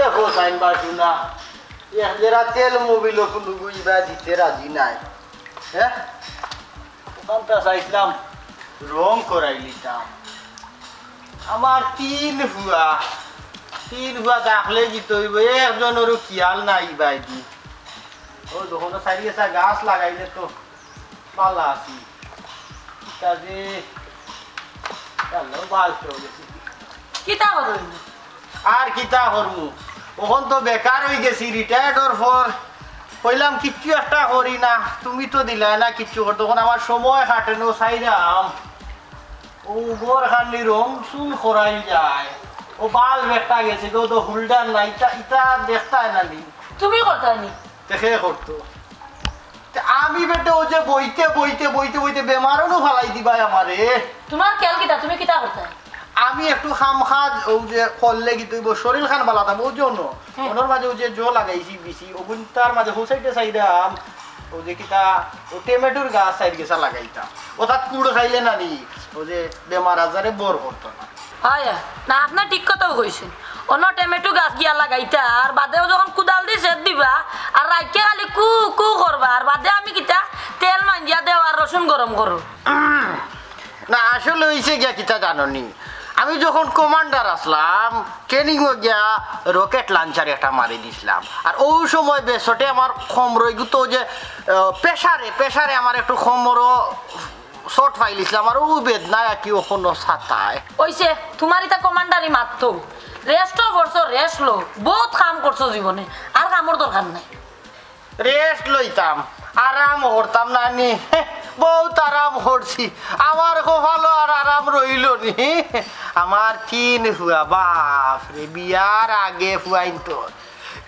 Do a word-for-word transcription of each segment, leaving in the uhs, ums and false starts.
দেখো সাইন বাসু না, এক জেরা তেল মোবিল কুনু গুইবা দিতে রাজি নাই। হ্যাঁ, ওখানটা চাইছিলাম রং করাই নিতাম। আমার তিন ফুয়া, তিন ফুয়া থাকলে কিতা অইবো, একজনরও খিয়াল নাই বাইদি। ও দোকানো সাইড গেছা গাছ লাগাইলে তো ভালা আছি। কিতা যে, আল্লাহ, বাল তো গেছি। কিতা করইন? আর কিতা করমু? অখন তো বেকার অই গেছি, রিটায়ার্ড অওয়ার পর কইলাম কিচ্ছু একটা করি না, তুমি তো দিলায় না কিচ্ছু করতে, অখন আমার সময় কাটে না, চাইরাম। ও ঘর খান্দি রং চুন করাই যায়, ও বাল্ব একটা গেছে গো, তো হোল্ডার নাই, ইতা, ইতা দেখতায় না নি? তুমি করতায় নি? তে কে করতো? তে আমি বেটা ও যে বইতে, বইতে, বইতে, বইতে বেমারও নু ফালাই দিবায় আমারে। তোমার খেয়াল কিতা? তুমি কিতা করতায়? আমি একটু কাম কাজ ও যে করলে কিতা অইবো, শরীর খান বালা থাকবো, ও যে অনো, হুম। অনোর মাঝে ও যে জো লাগাইছি বিচি, ওগুন তার মাঝে হো সাইডে চাইরাম, ও যে কিতা, ও টমেটোর গাছ সাইড গেছা লাগাইতাম, ও তাত কুড় খাইলে না নি, ও যে বেমার আজারে বর করতো না। হয়, না, আপনে ঠিক কথাউ কইছইন। অনো টমেটো গাছ গিয়া লাগাইতা, আর বাদেও যখন কুদাল দি সেচ দিবা, আর রাইতকে খালি কু কু করবা, আর বাদে আমি কিতা তেল মাঞ্জিয়া দেও আর রসুন গরম করো। না, আসলে অইছে গিয়া কিতা জানো নি, আমি যখন কমান্ডার আছলাম, ট্রেনিংও গিয়া রকেট লঞ্চার একটা মারি দিছলাম, আর অউ সময় বেসটে আমার কোমরো ইগু তো যে, আহ, প্রেশারে, প্রেশারে আমার একটু কোমরো চোট পাইলিছলাম, আর অউ বেদনায় আর কি অখনো সাতায়। অইছে, তোমার ইতা কমান্ডারি মাততো। রেস্টও করছো, রেস্ট লও। বউত কাম করছো জীবনে, আর কামর দরকার নাই। রেস্ট লইতাম, আরাম করতাম না নি? বউত আরাম করছি, আমার কপালো আর আরাম রইলো নি? আমার তিন ফুয়া, বাফরে, বিয়ার আগে ফুয়াইন্তর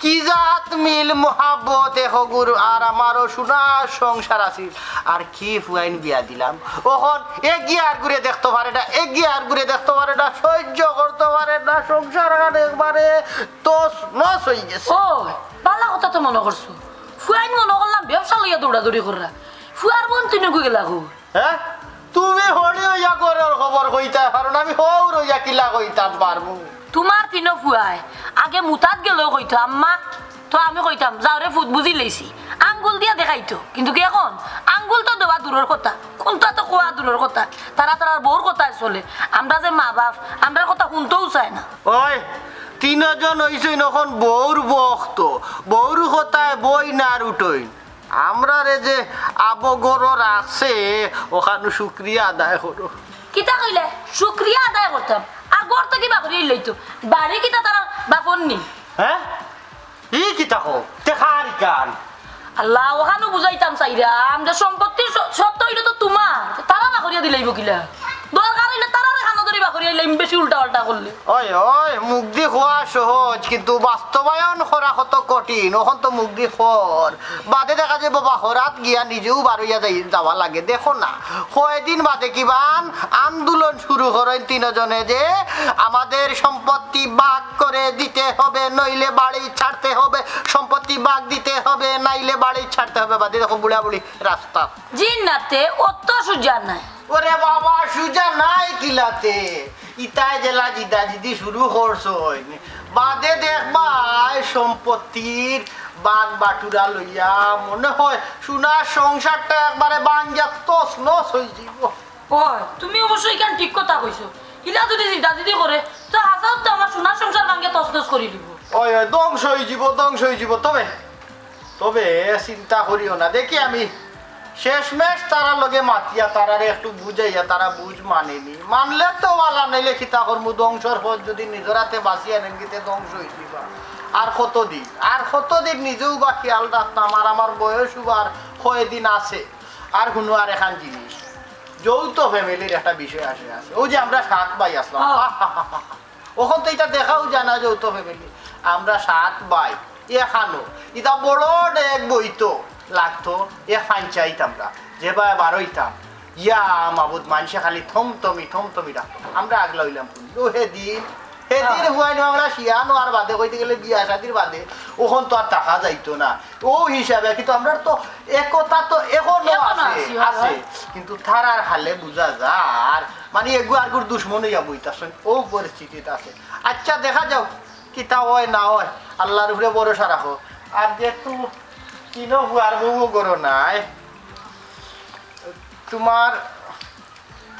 কি জাত মিল মহাব্বত এ হগুর আর আমারও সোনার সংসার আছিল। আর কি ফুয়াইন বিয়া দিলাম, অখন এগিয়ে আর ঘুরে দেখতো পারে না, এগিয়ে আর ঘুরে দেখতো পারে না, সহ্য করতো পারে না, সংসার খান একবারে তছনছ অই গেছে। ও, বালা কথা তো মনো করছো। ফুয়াইন মনো করলাম ব্যবসা লইয়া দৌড়াদৌড়ি কররা। ফুয়ার বইন তিনগু গেলা গো। হ্যাঁ? তুমি হড়ি অইয়া ঘরর খবর কইতায় পারো না, আমি হউর অইয়া কিলা কইতাম পারমু? তোমার তিনো ফুয়ায় আগে মুতাত গেলেও কইতো, "আম্মা," তো আমি কইতাম, "যাও রে ফুত, বুঝিলাইছি।" আঙ্গুল দিয়া দেখাইতো, কিন্তু কি অখন? আঙ্গুল তো দেওয়া দূরর কথা, কুন্তা তো কওয়া দূরর কথা। তারা তারার বউর কথায় চলে, আমরা যে মা বাফ, আমরার কথা হুনতেও চায় না। ওই, তিনজন অইছইন অখন বউর ভক্ত, বউর কথায় বইন আর উঠইন। আমরারে যে আবো ঘরো রাখছে, অখানর শুকরিয়া আদায় করো। কিতা কইলে? শুকরিয়া আদায় করতাম। আর ঘর তো কিবা করি লইতো। বাড়ি কিতা তারার বাফর নি? হ্যাঁ? ই কিতা কও? তে কার ইখান? আল্লাহ, অখানউ বুঝাইতাম চাইরাম যে সম্পত্তির স-, স্বত্ব অইলে তো তোমার। তারা বাকরিয়া দিলাইবো কিলা? দরকার অইলে তারারে কানো ধরি বাকরিয়া দিলাইমু, বেশি উল্টা পাল্টা করলে। ওই, ওই, মুখদি কওয়া সহজ, কিন্তু বাস্তবায়ন করা কত কঠিন। অখন তো মুখদি কর, বাদে দেখা যাইবো বাকরাত গিয়া নিজেউ বারইয়া যাই-, যাওয়া লাগে। দেখো না, কয়দিন বাদে কিবান আন্দোলন শুরু করইন তিনজনে যে আমাদের সম্পত্তি ভাগ করে দিতে হবে, নইলে বাড়ি ছাড়তে হবে, সম্পত্তি ভাগ দিতে হবে, নাইলে বাড়ি ছাড়তে হবে। বাদে দেখো বুড়া বুড়ি রাস্তা। জিন্নাতে অত সুজা নায়। ওরে বাবা, সুজা নায় কিলাতে? ইতায় যেলা জিদাজিদি শুরু করছইন, বাদে দেখবায় সম্পত্তির ভাগ বাটুরা লইয়া মনে হয় সোনার সংসারটা একবারে ভাঙ্গিয়া তছনছ অইযিবো। ওই, তুমি অবশ্য ইখান ঠিক কথা কইছো। ইলা যুদি জিদাজিদি করে, তো হাছাউ তো আমার সোনার সংসার ভাঙ্গিয়া তছনছ করি দিবো। ওই, ওই, ধ্বংস অইযিবো, ধ্বংস অইযিবো। তবে, তবে চিন্তা করিও না, দেখি আমি শেষমেশ তারার লগে মাতিয়া, তারারে একটু বুঝাইয়া, তারা বুঝ মানেনি। মানলে তো ভালা, নাইলে কিতা করমু? ধ্বংসর পথ যদি নিজর আতে বাছিয়া নেন, গিতে ধ্বংস অইযিবা। আর কতদিন, আর কতদিন নিজেও বা খেয়াল রাখতাম, আর আমার বয়স উবার কয়দিন আছে। আর হুনো আর এখান জিনিস, যৌথ ফ্যামিলির একটা বিষয় আসে, আসে। অউ যে আমরা সাত ভাই আছলাম, অখন তো ইটা দেখাও যায় না যৌথ ফ্যামিলি। আমরা সাত ভাই, এখানো ইটা বড় ডেগ বইতো লাগতো, এ পঞ্চায়েত আমরা যেভাবে বার অইতাম, ইয়া মাবুদ, মানষে খালি থমথমি, থমথমি ডাকতো। আমরা আগলা অইলাম কোন? ও হে দিন, হে দিন হুয়াইন আমরা শিয়ান অওয়ার বাদে, কইতে গেলে বিয়া শাদির বাদে, অখন তো আর থাকা যাইতো না। অউ হিসাবে কিন্তু আমরার তো একতা তো এখনো আছে, আছে। কিন্তু তারার হালে বুঝা যার, মানে, এগু আরগুর দুশমন অইয়া বইতাছইন, অউ পরিস্থিতিত আছে। আচ্ছা, দেখা যাউক, কিতা অয় না অয়, আল্লার উপরে ভরসা রাখো। আর যেহেতু তিনো ফুয়ার বউও ঘরো নাই, তুমার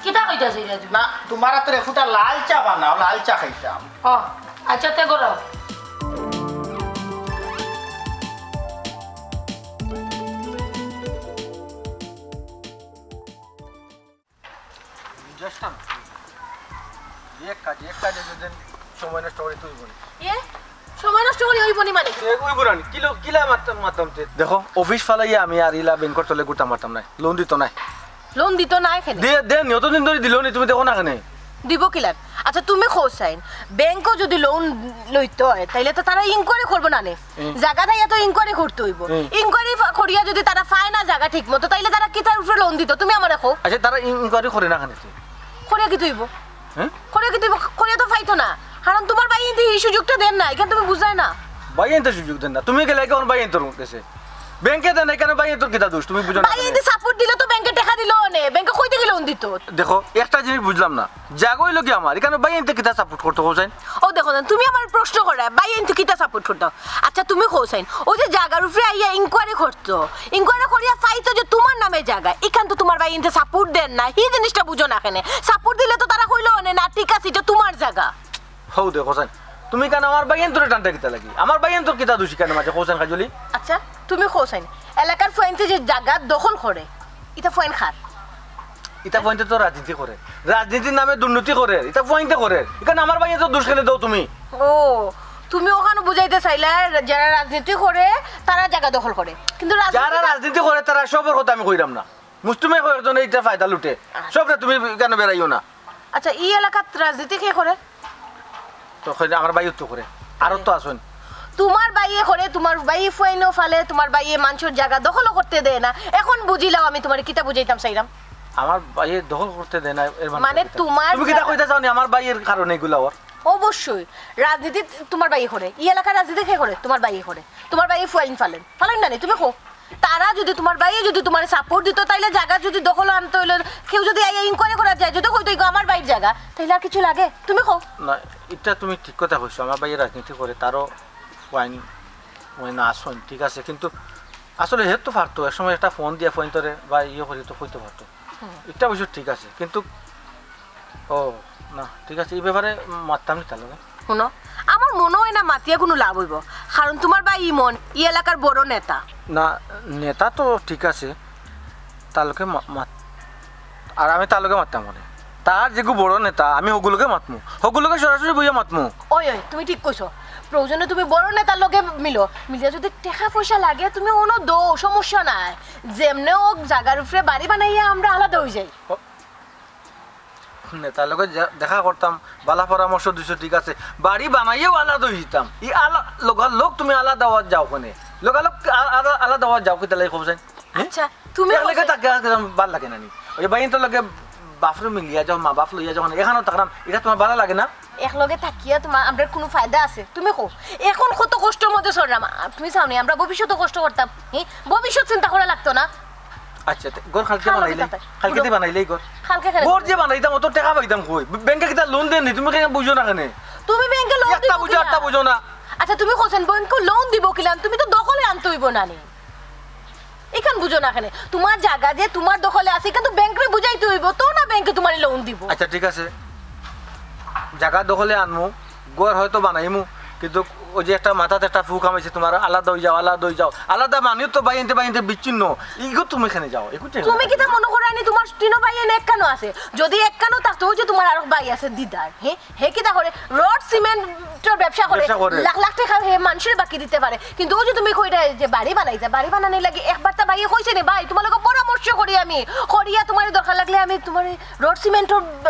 কিতা কইতাছ ইটা তুমি? না, তুমার আতর এক ফুটা লাল চা বানাও, লাল চা খাইতাম। ও, আচ্ছা, তে করো। এক কাজে, এক কাজে যদি সময় নষ্ট করি, তুই বল। এ? সময় নষ্ট করি অইবো নি মানে? এ, অইবো না নি। কিলো, কিলা মারতাম, মারতাম তে? দেখো, অফিস ফালাইয়া আমি আর ইলা ব্যাংকর তলে গুটা মারতাম নায়। লোন দিতো নায়। লোন দিতো নায় কেনে? দে, দেয় নি, অতদিন ধরি দিলো নি, তুমি দেখো না কেনে? দিবো কিলান? আচ্ছা, তুমি কও চাইন, ব্যাংকও যদি লোন লইতো অয়, তাইলে তো তারা ইনকোয়ারি করবো না নে? হুম। জাগা থাইয়া তো ইনকোয়ারি করতে অইবো। হুম। ইনকোয়ারি ফা-, করিয়া যদি তারা পায় না জাগা ঠিক মতো, তাইলে তারা কিতার উপরে লোন দিতো? তুমি আমারে কও। আচ্ছা, তারা ইন-, ইনকোয়ারি করে না কেনে? করিয়া কিতা অইবো? হ্যাঁ? করিয়া কিতা অইবো? করিয়া তো পাইতো না। কারণ তুমার ভাইয়াইন্তে ই সুযোগটা দেন না, ইখান তুমি বুঝরায় না। ভাইয়াইন্তে সুযোগ দেন না। তুমি গেলে কেমন ভাইয়াইন্তর গেছে? ব্যাংকে দেন, ইখানো ভাইয়াইন্তর কিতা দোষ? তুমি বুঝো না কেনে? ভাইয়াইন্তে সাপোর্ট দিলে তো ব্যাংকে টেকা দিলো অনে, ব্যাংকে কই থাকি লোন দিতো? দেখো, একটা জিনিস বুঝলাম না, জাগা অইলো গি আমার, ইখানো ভাইয়াইন্তে কিতা সাপোর্ট করতো, কও চাইন? ও দেখো না, তুমি আমারে প্রশ্ন কররায়, ভাইয়াইন্তে কিতা সাপোর্ট করতো? আচ্ছা, তুমি কও চাইন, অউ যে জাগার উপরে আইয়া ইনকোয়ারি করতো, ইনকোয়ারি করিয়া পাইতো যে তুমার নামে জাগা, ইখান তো তুমার ভাইয়াইন্তে সাপোর্ট দেন না, হি জিনিসটা বুঝো না কেনে? সাপোর্ট দিলে তো তারা কইলো অনে, না, ঠিক আছে, ইটা তুমার জাগা। হউ দেখো চাইন, তুমি কেনে আমার ভাইয়াইন্তরে টানরায় কিতা লাগি? আমার ভাইয়াইন্তর কিতা দোষ ইখানো মাঝে, কও চাইন কাজলি? আচ্ছা, তুমি কও চাইন, এলাকার ফুয়াইন্তে যে জাগা দখল করে, ইটা ফুয়াইন কার? ইতা ফুয়াইন্তে তো রাজনীতি করে, রাজনীতির নামে দুর্নীতি করে, ইতা ফুয়াইন্তে করে। ইখানো আমার ভাইয়াইন্তর দোষ কেনে দেও তুমি? ও, তুমি অখানো বুঝাইতে চাইলায়, যারা রাজনীতি করে, তারা জাগা দখল করে। কিন্তু রাজনীতি যারা রাজনীতি করে, তারা সবর কথা আমি কইরাম না। মুষ্টিমেয় কয়েকজনে ইটার ফায়দা লুটে। আচ্ছা। সবরে তুমি কেনে বেড়াইও না। আচ্ছা, ই এলাকাত রাজনীতি কে করে? তো কইলে আমার ভাইও তো করে, আরো তো আছইন। তুমার ভাইয়ে করে, তুমার ভাইয়ে ফুয়াইনও ফালে, তুমার ভাইয়ে মানষর জাগা দখলও করতে দেয় না। এখন বুঝিলাও আমি তুমারে কিতা বুঝাইতাম চাইরাম। আমার ভাইয়ে দখল করতে দেয় না, এর মানে মানে কিতা? তুমার তুমি কিতা যা- কইতা চাও নি? আমার ভাইয়ের কারণে ইগুলা অর। অবশ্যই, রাজনীতি তুমার ভাইয়ে করে। ই এলাকার রাজনীতি কে করে? তুমার ভাইয়ে করে। তুমার ভাইয়ে ফুয়াইন ফালেন, ফালেন না নি? তুমি কও। তারা যদি, তুমার ভাইয়ে যদি তুমারে সাপোর্ট দিতো, তাইলে জাগা যদি দখল আনতো অইলে, কেউ যদি আইয়া ইনকোয়ারি করাত যায়, যদি কইতো, "ইগু আমার ভাইর জাগা", তাইলে আর কিছু লাগে? তুমি কও। না, ইটা তুমি ঠিক কথা কইছো। আমার ভাইয়ে রাজনীতি করে, তারও ফুয়াইন, ফুয়াইন আছইন, ঠিক আছে, কিন্তু আসলে হে তো পারতো, এক সময় একটা ফোন দিয়া ফুয়াইন্তরে বা ইয়ে করি তো কইতো পারতো। হুম। ইটা অবশ্য ঠিক আছে, কিন্তু ও, না, ঠিক আছে, ই ব্যাপারে মাততাম নি তার লগে। হুনো, আমার মনো অয় না মাতিয়া কুনু লাভ অইবো, কারণ তুমার ভাই ইমন ই এলাকার বড় নেতা। না, নেতা তো ঠিক আছে, তার লগে মা-, মাত-, আর আমি তার লগে মাততাম কেনে? তার যেগু বড় নেতা, আমি হগুর লগে মাতমু, হগুর লগে সরাসরি বইয়া মাতমু। ওই, ওই, তুমি ঠিক কইছো, প্রয়োজনে তুমি বড় নেতার লগে মিলো, মিলিয়া যদি টেকা পয়সা লাগে তুমি অনো দেও, সমস্যা নাই, যেমনে অউক জাগার উপরে বাড়ি বানাইয়া আমরা আলাদা অই যাই। ও, নেতার লগে যা-, দেখা করতাম, বালা পরামর্শ দিছো, ঠিক আছে। বাড়ি বানাইয়াও আলাদা অইযিতাম। ই আলা-, লগালগ তুমি আলাদা অওয়াত যাও কেনে? লগালগ আ-, আলা-, আলাদা অওয়াত যাও কিতার লাগি কও চাইন? হ্যাঁ? আচ্ছা, তুমি একলগে কও চাইন। থাকি আর কিতা ভালা লাগে না নি? ওই যে ভাইয়াইন্তর লগে বাফরে মিলিয়া যাও, মা বাফ লইয়া যাও, এখানো থাকরাম, ইটা তুমার ভালা লাগে না? একলগে থাকিয়া তুমার, আমরার কুনু ফায়দা আছে? তুমি কও, এখন কত কষ্টর মধ্যে চলরাম, আ, তুমি চাও নি আমরা ভবিষ্যতে কষ্ট করতাম? হ্যাঁ, ভবিষ্যৎ চিন্তা করা লাগতো না? আচ্ছা, তে ঘর কালকে কালকে বানাইলে, কালকে। কালকে দি বানাইলে ঘর। কালকে কেনে? ঘর যে বানাইতাম, অত টেকা পাইতাম কই? ব্যাংকে কিতা লোন দেন নি? তুমি কেনে বুঝো না কেনে? তুমি ব্যাংকে লোন একটা দিবো বুঝো, কিনা? একটা বুঝো না। আচ্ছা, তুমি কও চাইন ব্যাংকে লোন দিবো কিলান? তুমি তো দখলে আনতে অইবো না নি? ইখান বুঝো না কেনে? তুমার জাগা যে তুমার দখলে আছে, ইখান তো ব্যাংকরে বুঝাইতে অইবো, তো না ব্যাংকে তুমারে লোন দিবো। আচ্ছা, ঠিক আছে, জাগা দখলে আনমু, ঘর হয়তো বানাইমু, কিন্তু ওই যে একটা মাথাত একটা ফুক হামাইছে তোমার, আলাদা অই যাও, আলাদা অই যাও। আলাদা মানেও তো ভাইয়াইন্তে ভাইয়াইন্তে বিচ্ছিন্ন। ইগু তুমি কেনে যাও, ইগু ঠিক না। তুমি কিতা মনো করো আনি তোমার তিনো ভাইয়াইন এক কানো আছে? যদি এক কানো থাকতো, ওই যে তোমার আরো ভাই আছে দিদার, হে হে কিতা করে? রড সিমেন্টর ব্যবসা করে, ব্যবসা করে। লাখ লাখ টেকা হে মানষরে বাকি দিতে পারে। কিন্তু ওই যে তুমি কইরা যে বাড়ি বানাইতা, বাড়ি বানানির লাগি একবার তা ভাইয়ে কইছে নি, "ভাই, তোমার লগে পরামর্শ করি আমি, করিয়া তোমার দরকার লাগলে আমি তোমার রড সিমেন্টর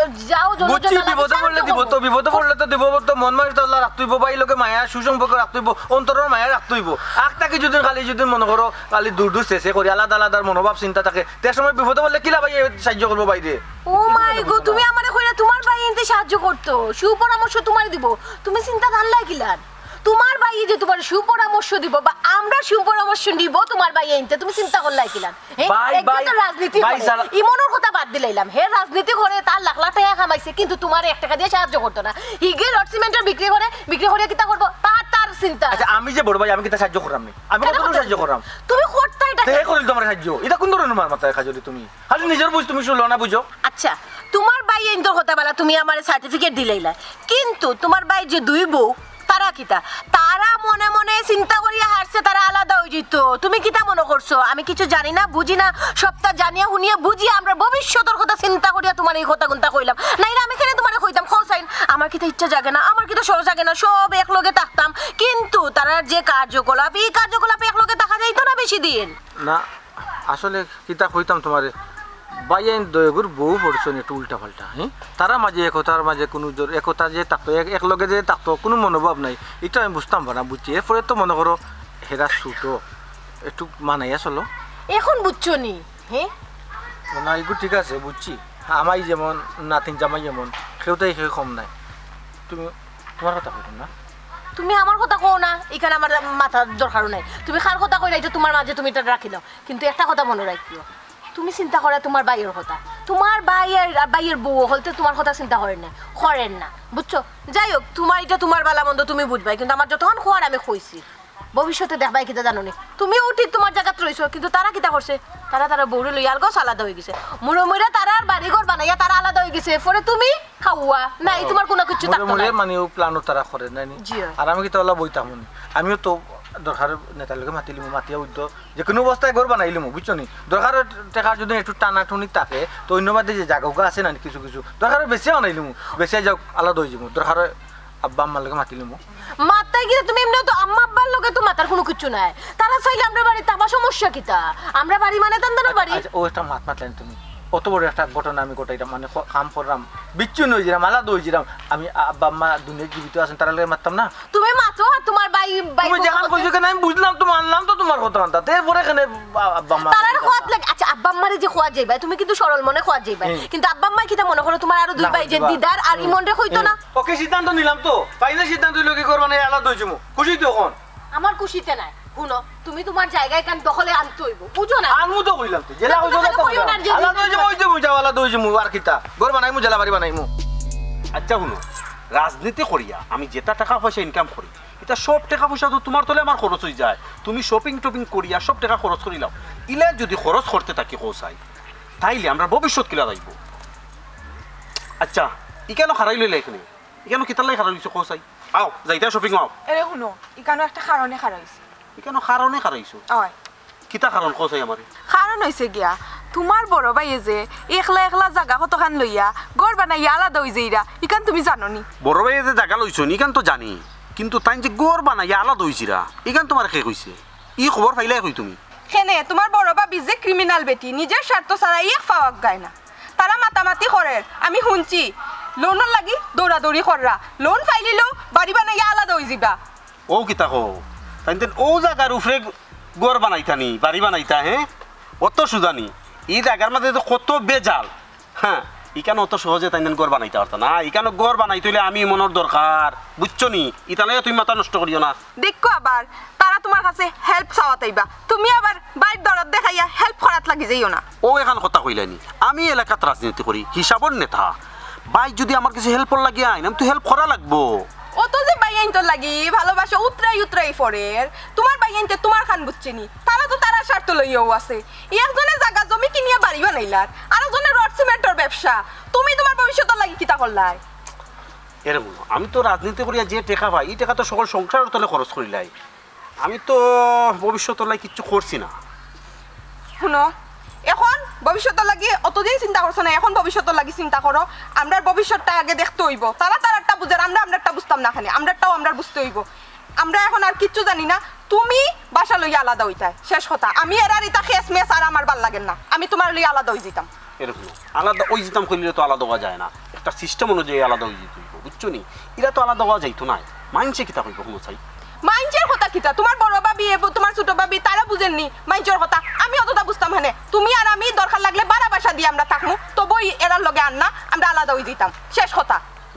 যাও জন্য বুঝছি, বিপদে পড়লে দিব তো, বিপদে পড়লে তো দিব তো, মন মানসিকতা আল্লাহ রাখতে অইব, ভাই লগে মায়া সুসম্পর্ক রাখতে অইব, অন্তরর মায়া রাখতে অইব। আগ থাকি যদি খালি যদি মনে করো খালি দূর দূর শেষে করি, আলাদা আলাদা মনোভাব চিন্তা থাকে, তে সময় বিপদে পড়লে কিলা ভাই সাহায্য করবো বাইরে? ও মাই গো, তুমি আমারে কইরা তোমার ভাইয়াইন্তে সাহায্য করতো, সুপরামর্শ তোমারে দিব, তুমি চিন্তা ধান লাগিলান। তোমার ভাইয়ে যে তোমার সুপরামর্শ দিব বা আমরা সুপরামর্শ নিব তোমার ভাইয়াইন্তে, তুমি চিন্তা করলাই কিলান? হে, ভাই, একজন ভাই, তো রাজনীতি ভাই, করে। যারা- ইমনর কথা বাদ দিলাইলাম, হে রাজনীতি করে, তার লাখ লাখ টাকা কামাইছে, কিন্তু তোমার এক টাকা দিয়া সাহায্য করতো না। হিগে রড সিমেন্টর বিক্রি করে, বিক্রি করে কিতা করবো? তার তার চিন্তা। আচ্ছা, আমি যে বড় ভাই, আমি কিতা সাহায্য করলাম নি? আমি কেন কতটুকু করতে- সাহায্য করলাম? তুমি করতাই এটা তে কেন? করিল তোমার সাহায্য? এটা কোন ধরনের মার মাথায় খাজলি তুমি? খালি নিজের বুঝ তুমি শুনলো না বুঝো। আচ্ছা, তোমার ভাইয়াইন্তর কথা বালা তুমি আমারে সার্টিফিকেট দিলাইলা, কিন্তু তোমার ভাইর যে দুই বউ, তারা কিতা? তারা মনে মনে চিন্তা করিয়া হারছে তারা আলাদা অই যিতো। তুমি কিতা মনে করছো আমি কিছু জানি না, বুঝি না? সবটা জানিয়া হুনিয়া বুঝিয়া আমরা ভবিষ্যতর কথা চিন্তা করিয়া তোমার এই কথা গুনতা কইলাম, নাইলে আমি কেনে তোমারে কইতাম? কও চাইন, আমার কিতা ইচ্ছা জাগে না, আমার কিতা সহজ জাগে না, সব একলগে থাকতাম, কিন্তু তারার যে কার্যকলাপ, এই কার্যকলাপে একলগে থাকা যাইতো না বেশি দিন। না, আসলে কিতা কইতাম তোমারে, ভাইয়াইন দয়গুর বউ পড়ছইন একটু উল্টা পাল্টা, হ্যাঁ? তারা মাঝে একতার মাঝে কোনো জোর-, একতা যে থাকতো, এক, এক লগে যে থাকতো, কোনো মনোভাব নাই, এটা আমি বুঝতাম পারা, বুঝছি। এরপরে তো মনে করো হেরা ছুটো, একটু মানাইয়া চলো। এখন বুঝছো নি? হ্যাঁ, না, এগু ঠিক আছে, বুঝছি। আমাই যেমন, নাতিন জামাই যেমন, কেউটাই কেউ কম নাই। তুমি তোমার কথা কইতাম না। তুমি আমার কথা কও না, এখানে আমার মাথার দরকারও নাই। তুমি কার কথা কইলা, এটা তোমার মাঝে তুমি এটা রাখিলাও, কিন্তু একটা কথা মনে রাখিও, তুমি চিন্তা করো তোমার ভাইয়ের কথা। তোমার ভাইয়ের, ভাইয়ের বউ হলতে তোমার কথা চিন্তা করেন না, করেন না, বুঝছো? যাই হোক, তোমার এটা তোমার বালা মন্দ তুমি বুঝবাই, কিন্তু আমার যতক্ষণ খোয়ার আমি কইছি। ভবিষ্যতে দেখবাই কিতা জানো নি, তুমিও ঠিক তোমার জায়গাত রইছো, কিন্তু তারা কিতা করছে? তারা তারা বউরে লইয়া আলগাও আলাদা হয়ে গেছে। মুড়ো মুড়ে তারা আর বাড়ি ঘর বানাইয়া তারা আলাদা হয়ে গেছে। পরে তুমি খাওয়া নাই, তোমার কোনো কিছু মুড়ে থাকতো মুড়ে না। মানে ও প্ল্যানও তারা করে নাইনি। জি, হয়। আর আমি কিতা ওলা বইতাম নি। আমিও তো দরকার নেতার লগে মাতিলিমু, মাতিয়া উদ্য যে কোনো অবস্থায় ঘর বানাইলিমু, বুঝছো নি? দরকার টেকার যদি একটু টানাটুনি থাকে, তো অন্য বাদে যে জায়গা আছে না কিছু কিছু, দরকার বেশি বানাইলিমু, বেশি যাও আলাদা হয়ে যাবো। দরকার আব্বা আম্মার লগে মাতিলিমু। মাতাই গিয়ে তুমি এমনি তো আম্মা আব্বার লগে তো মাতার কোনো কিছু নাই। তারা চাইলে আমরা বাড়িত আবার সমস্যা কিতা? আমরা বাড়ি মানে তান্দারও বাড়ি। আচ্ছা, ও একটা মাত মাতলেন তুমি। অত বড় একটা ঘটনা আমি ঘটাইলাম, মানে খ-, কাম করলাম, বিচ্ছিন্ন হয়ে যাইলাম, আলাদা হয়ে যাইলাম। আমি আব্বা আম্মা দুনিয়া জীবিত আছেন, তারা লগে মাততাম না। তুমি মাতো আর তোমার ভাই ভাই তুমি যেখান কইছো কেন আমি বুঝলাম তো, মানলাম তো তোমার কথা মানতা। তে পরে এখানে আব্বা আম্মা তারার খোয়াত লাগে। আচ্ছা, আব্বা আম্মারে যে খোয়াত যাইবা, তুমি কিন্তু সরল মনে খোয়াত যাইবা। হুম। কিন্তু আব্বা আম্মায় কিতা মনে করো তোমার আরো দুই না, ভাই যে দিবা। দিদার আর ইমনরে কইতো না? ওকে সিদ্ধান্ত নিলাম তো, ফাইনাল সিদ্ধান্ত হইলো কি করবা না, আলাদা হয়ে যাবো, খুশি তো এখন। আমার খুশিতে নাই। হুনো, তুমি তোমার জায়গায় কান দখলে আনতে হইব, বুঝো না? আনমু তো কইলাম তো, জেলা তুমি হইলো না তাহলে তো কইও না, কইলাম। আর যে আলাদা হয়ে যাবো, হয়ে যাবো, যাও, আলাদা হয়ে যাবো, আর কিতা? ঘর বানাইমু, জেলা বাড়ি বানাইমু। আচ্ছা হুনো, রাজনীতি করিয়া আমি যেটা টাকা পয়সা ইনকাম করি, এটা সব টাকা পয়সা তো তোমার তলে আমার খরচ হয়ে যায়। তুমি শপিং টপিং করিয়া সব টাকা খরচ করিলাও। ইলা যদি খরচ করতে থাকি কৌসাই, তাইলে আমরা ভবিষ্যৎ কিলা যাইব? আচ্ছা, ইখানো খারাই লইলে এখানে, ইখানো কিতার লাগি খারাই লইছো কৌসাই? আও, যাইতা শপিং আও। এরে হুনো, ইখানো একটা কারণে খারাইছি। ইখানো কারণে খারাইছো? অয়। কিতা কারণ কৌসাই আমারে? কারণ হইছে গিয়া, তোমার বড় ভাইয়ে যে একলা একলা জাগা কতখান লইয়া ঘর বানাইয়া আলাদা হই যাইরা, ইখান তুমি জানো নি? বড় ভাইয়ে যে জাগা লইছইন, ইখান তো জানি, কিন্তু তাইন যে ঘর বানাইয়া আলাদা হইছিরা, ইখান তোমার কে কইছে? ই খবর পাইলাই কই তুমি? কেনে, তোমার বড় ভাবি যে ক্রিমিনাল বেটি, নিজের স্বার্থ ছাড়া এক পাও আগায় না। তারা মাতামাতি করের, আমি হুনছি, লোনর লাগি দৌড়াদৌড়ি কররা, লোন পাইলিলেও বাড়ি বানাইয়া আলাদা হই যাইবা। ও কিতা কও? তাইন তেন ও জাগার উপরে ঘর বানাইতা নি, বাড়ি বানাইতা, হে? অত সুজা নি? ই জাগার মাঝে তো কত বেজাল। হ্যাঁ, ইখানো অত সহজে তাইন তেন ঘর বানাইতা পারতা না। ইখানো ঘর বানাইতে হইলে আমি মনর দরকার, বুঝছো নি? ইতালে তুমি মাথা নষ্ট করিও না। দেখো আবার, তারা তোমার কাছে হেল্প চাওয়াত আইবা, তুমি আবার বাইর দরদ দেখাইয়া হেল্প করাত লাগি যাইও না। ও এখান কথা কইলানি, আমি এলাকাত রাজনীতি করি, হিসাবর নেতা। ভাই যদি আমার কিছু হেল্পর লাগি আইন, আমি তো হেল্প করা লাগবো। অত যে ভাইয়াইন্তর লাগি ভালোবাসা উতরাই উতরাই পড়ের, তোমার ভাইয়াইন্তে তোমার খান বুঝছে নি, তারা তো তারার স্বার্থ লইয়াও আছে। একজনে জাগা জমি কিনিয়া বাড়ি বানাইলার, আরেকজনে রড সিমেন্টর ব্যবসা। তুমি তোমার ভবিষ্যতর লাগি কিতা করলায়? এরে হুনো, আমি তো রাজনীতি করিয়া যে টেকা পাই, ই টেকা তো সকল সংসারর তলে খরচ করিলাই। আমি তো ভবিষ্যতর লাগি কিচ্ছু করছি না। হুনো, এখন ভবিষ্যতর লাগি অতদিন চিন্তা করছো না, এখন ভবিষ্যতর লাগি চিন্তা করো। আমরার ভবিষ্যতটা আগে দেখতে অইবো। তারা তারারটা বুঝার, আমরা আমরারটা বুঝতাম না কেনে? আমরারটাও আমরার বুঝতে অইবো। আমরা এখন আর কিচ্ছু জানি না। তুমি বাসা লইয়া আলাদা অইতায়, শেষ কথা। আমি এরার ইতা খেস মেস আর আমার ভালা লাগের না। আমি তুমার লইয়া আলাদা অইযিতাম। এরে হুনো, আলাদা অইযিতাম কইলে তো আলাদা অওয়া যায় না, একটা system অনুযায়ী আলাদা অইযিতে অইবো, বুঝছো নি? ইলা তো আলাদা অওয়া যাইতো নায়। মাইনষে কিতা কইবো, হুনো চাই? মাইনষর কথা কিতা? তুমার বড় ভাবি, এব-, তুমার ছোট ভাবি, তারা বুঝের নি মাইনষর কথা? আমি অতটা বুঝতাম কেনে? তুমি আর আমি দরকার লাগলে বারা বাসা দিয়া আমরা থাকমু, তবুও এরার লগে আর না, আমরা আলাদা অইযিতাম, শেষ কথা।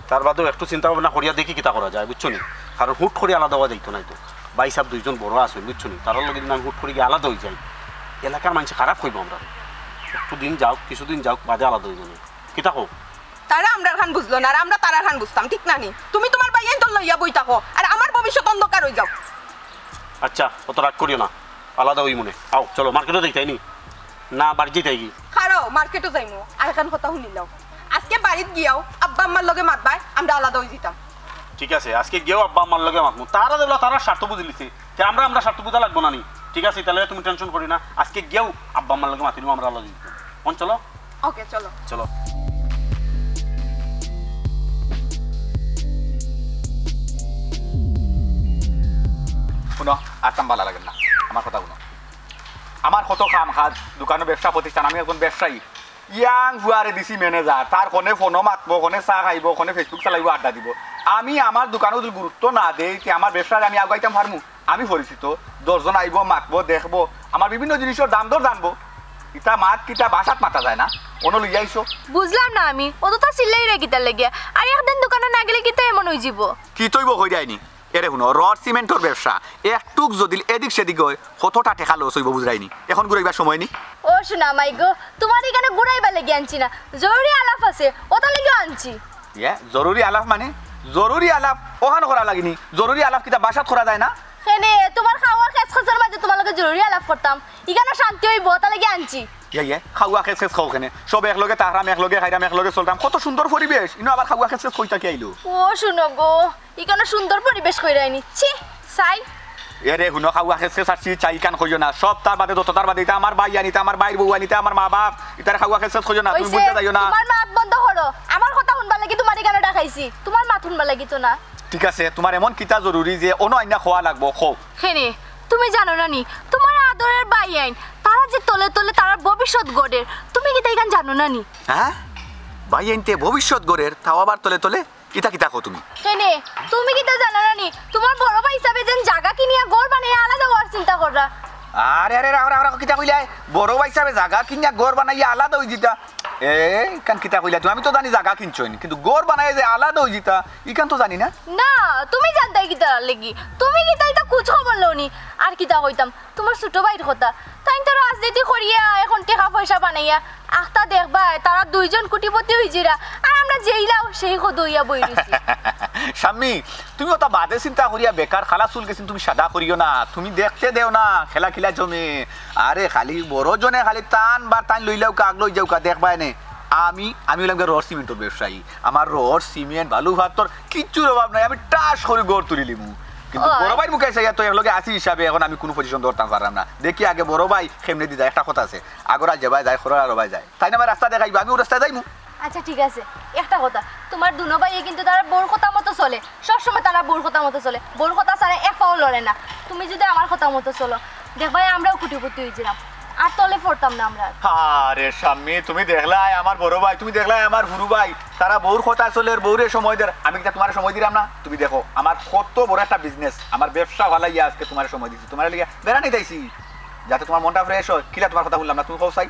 তার বাদেও একটু চিন্তা ভাবনা করিয়া দেখি কিতা করা যায়, বুঝছো নি? কারণ হুট করি আলাদা অওয়া যাইতো নায় তো। ভাইসাব দুইজন বড় আছইন, বুঝছো নি? তারার লগে যদি আমি হুট করি গিয়া আলাদা অইযাই, এলাকার মাইনষে খারাপ কইবো আমরারে। একটু দিন যাউক, কিছুদিন যাউক, বাদে আলাদা অইবো নে। কিতা কও? তারা আমরার খান বুঝলো না, আর আমরা তারার খান বুঝতাম, ঠিক না নি? তুমি তুমার ভাইয়াইন্তর লইয়া বই থাকো, আর আমার ভবিষ্যৎ অন্ধকার অইযাউক। আচ্ছা, অত রাগ করিও না, আলাদা অইমু নে। আও, চলো, মার্কেটো যাইতায় নি? না, বাড়িত যাইতায় গি? খাড়াও, মার্কেটো যাইমু। আর একখান কথা হুনিলাও, আজকে বাড়িত গিয়াও আব্বা আম্মার লগে মাতবায়, আমরা আলাদা অইযিতাম। ঠিক আছে, আজকে গিয়াও আব্বা আম্মার লগে মাতমু। তারা যেবলা তারার স্বার্থ বুঝিলিছে, তে আমরা আমরার স্বার্থ বুঝা লাগবো না নি? ঠিক আছে, তাইলে তুমি tension করিও না, আজকে গিয়াও আব্বা আম্মার লগে মাতিলিমু, আমরা আলাদা অইযিতাম। অখন চলো। ওকে, চলো। চলো। হুনো, আইতাম ভালা লাগের না, আমার কথা হুনো। আমার কত কাম কাজ, দোকানো ব্যবসা প্রতিষ্ঠান, আমি একজন ব্যবসায়ী। ইয়াং ফুয়ারে দিছি ম্যানেজার, তার কনে ফোনো মাতবো, কনে চা খাইবো, কনে Facebook চালাইবো, আড্ডা দিবো। আমি আমার দোকানো যদি গুরুত্ব না দেই, তে আমার ব্যবসারে আমি আগাইতাম পারমু? আমি পরিচিত, দশজন আইবো, মাতবো, দেখবো, আমার বিভিন্ন জিনিসর দাম দর জানবো। ইতা মাত কিতা বাসাত মাতা যায় না, অনো লইয়া আইছো। বুঝলাম না আমি, অততা চিল্লাইরে কিতার লাগিয়া? আর একদিন দোকানো না গেলে কিতা এমন অইযিবো? কিতা অইবো কইরায়নি? এরে হুনো, রড সিমেন্টর ব্যবসা, একটুক যদি এদিক সেদিক অয়, কতটা টেকা loss অইবো বুঝরায়নি? এখন ঘুরাইবার সময় নি? ও সোনা মাই গো, তুমার ইখানো ঘুরাইবার লাগি আনছি না, জরুরি আলাপ আছে, অতার লাগিও আনছি। ইয়ে, জরুরি আলাপ মানে? জরুরি আলাপ অখান করা লাগেনি, জরুরি আলাপ কিতা বাসাত করা যায় না? কেনে, তুমার খাওয়া খেস খেসর মাঝে তুমার লগে জরুরি আলাপ করতাম, ইখানো শান্তি অইবো, অতার লাগি আনছি। ইয়ে, ইয়ে, খাওয়া খেস খেস খাও কেনে? সব একলগে থাকরাম, একলগে খাইরাম, একলগে চলরাম, কত সুন্দর পরিবেশ, ইনো আবার খাওয়া খেস খেস কইতা কিয়া আইলো? ও সোনা গো, ইখানো সুন্দর পরিবেশ কইরায়নি। ছি, ছাই। এরে হুনো, খাওয়া খেস খেস আর ছি ছাই ইখান কইও না। সব তার বাদে, যত তার বাদে, ইতা আমার ভাইয়াইন, ইতা আমার ভাইর বউয়াইন, ইতা আমার মা বাপ, ইতারে খাওয়া খেস খেস কইও না, তুমি অইছে, বুঝতে যাইও না। তুমার মাত বন্ধ করো। আমার কথা হুনবার লাগি তুমার ইখানো ডাকাইছি, তুমার মাত হুনবার লাগি তো না। ঠিক আছে, তুমার এমন কিতা জরুরি যে অনো আইনা কওয়া লাগবো, কও। কেনে, তুমি জানো না নি, তুমার আদরের ভাইয়াইন, তারা যে তলে তলে তারার ভবিষ্যৎ গড়ের, তুমি কিতা ইখান জানো না নি? হ্যাঁ? ভাইয়াইন্তে ভবিষ্যৎ গড়ের, তাও আবার তলে তলে? ইতা কিতা কও তুমি? কেনে, তুমি কিতা জানো না নি? তুমার বড় ভাই হিসাবে যেন জাগা কিনিয়া ঘর বানাইয়া আলাদা অওয়ার চিন্তা কররা। আরে, আরে, রাখো, রাখো, রাখো, কিতা কইলায়? বড় ভাই হিসাবে জাগা কিনিয়া ঘর বানাইয়া আলাদা অইযিতা। এ, ইখান কিতা কইলায় তুমি? আমি তো জানি জাগা কিনছইন, কিন্তু ঘর বানাইয়া যে আলাদা অইযিতা, ইখান তো জানি না। না, তুমি জানতায় কিতার লাগি? তুমি কিতা ইতা খোঁজ খবর লও নি? আর কিতা কইতাম, তুমার ছোট ভাইর কথা, তাইন তো রাজনীতি করিয়া এখন টেকা পয়সা বানাইয়া আখতা দেখবায়, তারা দুইজন কোটিপতি অইযিরা, আর আমরা যেইলাও সেই কদু অইয়া বই রইছি। শাম্মী, তুমি অতা বাদে চিন্তা করিয়া বেকার কালা চুল গেছে নি তুমি সাদা করিও না, তুমি দেখতে দেও না খেলা কিলা জমে। আরে খালি বড় জনে খালি তান বা তাইন লইলাউক্কা, আগ লই যাউক্কা, দেখবায় নে। আমি, আমি অইলাম গিয়া রড সিমেন্টর ব্যবসায়ী, আমার রড সিমেন্ট বালু পাথর কিচ্ছুর অভাব নাই, আমি টাস করি ঘর তুলিলিমু। কিন্তু ওই। বড় ভাইর মুখে চাইয়া তো একলগে আছি হিসাবে এখন আমি কুনু position ধরতাম পাররাম না। দেখি আগে বড় ভাই কেমনেদি যায়, একটা কথা আছে, আগর আল যেবায় যায়, খরর আল অবায় যায়। তাইন আমারে রাস্তা দেখাইবা, আমিও রাস্তায় যাইমু। আচ্ছা, ঠিক আছে, একটা কথা, তুমার দুনো ভাইয়ে কিন্তু তারার বউর কথা মতো চলে, সবসময় তারার বউর কথা মতো চলে, বউর কথা ছাড়া এক পাও লড়ে না। তুমি যদি আমার কথা মতো চলো, দেখবায় আমরাও কোটিপতি অইযিরাম, আর তলে পড়তাম না আমরা। আরে শাম্মী, তুমি দেখলায় আমার বড় ভাই, তুমি দেখলায় আমার হুরু ভাই, তারা বউর কথা চলের, বউরে সময় দের। আমি কিতা তুমারে সময় দিরাম না? তুমি দেখো, আমার কত বড় একটা business, আমার ব্যবসা ফালাইয়া আজকে তুমারে সময় দিছি, তুমার লাগিয়া বেড়ানিত আইছি, যাতে তুমার মনটা fresh অয়। কিলা তুমার কথা হুনলাম না, তুমি কও চাই?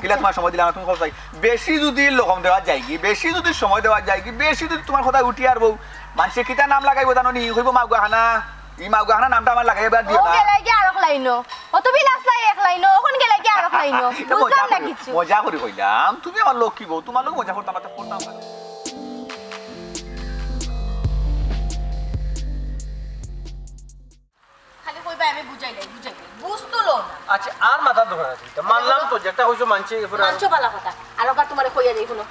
কিলা আচ্ছা। তুমার সময় দিলাম না, তুমি কও চাই? বেশি যদি লকম দেওয়া যায়গি, বেশি যদি সময় দেওয়া যায়গি, বেশি যদি তুমার কথা উঠি আর বউ, মানষে কিতা নাম লাগাইবো জানো নি? কইবো মাগুয়া খানা। ই মাগুয়া খানা নামটা আমার লাগাইবার দিও না। গেলায় গি আরক লাইনো। অত বিলাস নাই এক লাইনো, অখন গেলায় গি আরক লাইনো। ইটা বুঝলাম মজা না করি, কিচ্ছু। মজা করি কইলাম, তুমি আমার লক্ষ্মী বউ, তুমার লগে মজা করতাম, করতাম না। খালি কইবায় আমি বুঝাইলাই, বুঝাইলাই। বুঝতো লও না। আচ্ছা, আর মাথার দোকান আছে। মানলাম তো, যেটা কইছো মানছি, এরপরে আর মানছো ভালা কথা। আর ওবার তুমারে কইয়া দেই, হুনো।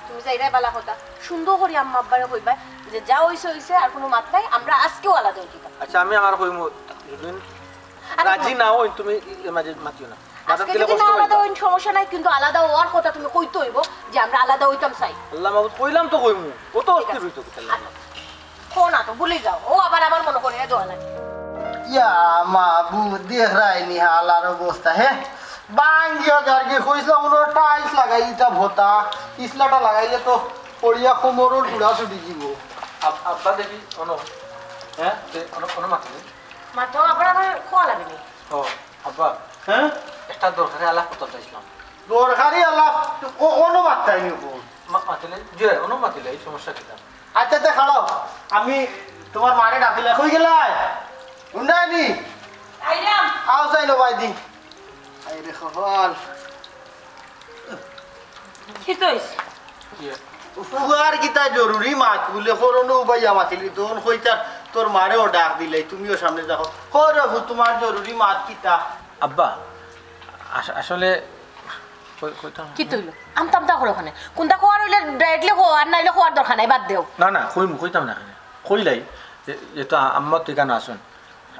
তুমি যাইরায় বালা কথা, সুন্দর করি আম্মা আব্বারে কইবায় যে যা অইছে অইছে, আর কুনু মাত নাই, আমরা আজকেউ আলাদা অইতাম। আচ্ছা, আমি আমার কইমু, যদি আরে রাজি না অইন, তুমি এর মাঝে মাতিও না। মাথাত আজকে গেলে যদি কষ্ট না আলাদা পাইবা। অইন সমস্যা নাই, কিন্তু আলাদা অওয়ার কথা তুমি কইতে অইবো যে আমরা আলাদা অইতাম চাই। আল্লাহ মাবুদ, কইলাম তো কইমু, অত অস্থির অইতো কিতা লাগে? কও না তো, ভুলি যাও, ও আবার আমার মনে করিয়া দেওয়া লাগে। ইয়া মাবুদ, দেখরায়নি হালার অবস্থা, হে? ভাঙ্গিয়া যারগি, কইছলাম অনো টাইলস লাগাই দিতাম, হতা ইসলাটা লাগাইলে তো পড়িয়া কোমরর গুড়া ছুটি দিব। আব- আব্বা দেখি, অনো, হ্যাঁ, তে অনো, অনো মাতিলে। মাতো আবার আমার খোয়া লাগেনি। ও, আব্বা, হ্যাঁ, একটা দরকারি আলাপ করতাম চাইছিলাম। দরকারি আলাপ, ও অনো মাততায়নি কো? মা- মাতিলে, জি, অনো মাতিলে, এই সমস্যা কিতা? আচ্ছা, তে খাড়াও, আমি তুমার মারে ডাকিলাই, কই গেলায়? হুনরায়নি? আইরাম। আও চাই লো ভাই দি। আই রে খবর। কিতা অইছে? ইয়ে, ফুয়ার কিতা জরুরি মাত বুলে, করনো উবাইয়া মাতিলি, তখন কইতা তোর মারেও ডাক দিলাই, তুমিও সামনে দেখো। কই রে ফু, তুমার জরুরি মাত কিতা? আব্বা, আস- আসলে কই- কইতাম। কিতা অইলো? আমতা আমতা করো কেনে। কুনতা কওয়ার অইলে directly কও, আর নাইলে কওয়ার দরকার নাই, বাদ দেও। না, না, কইমু, কইতাম না কেনে। কইলাই, যে- যেহেতু আ- আম্মা তো ইখানো আছইন।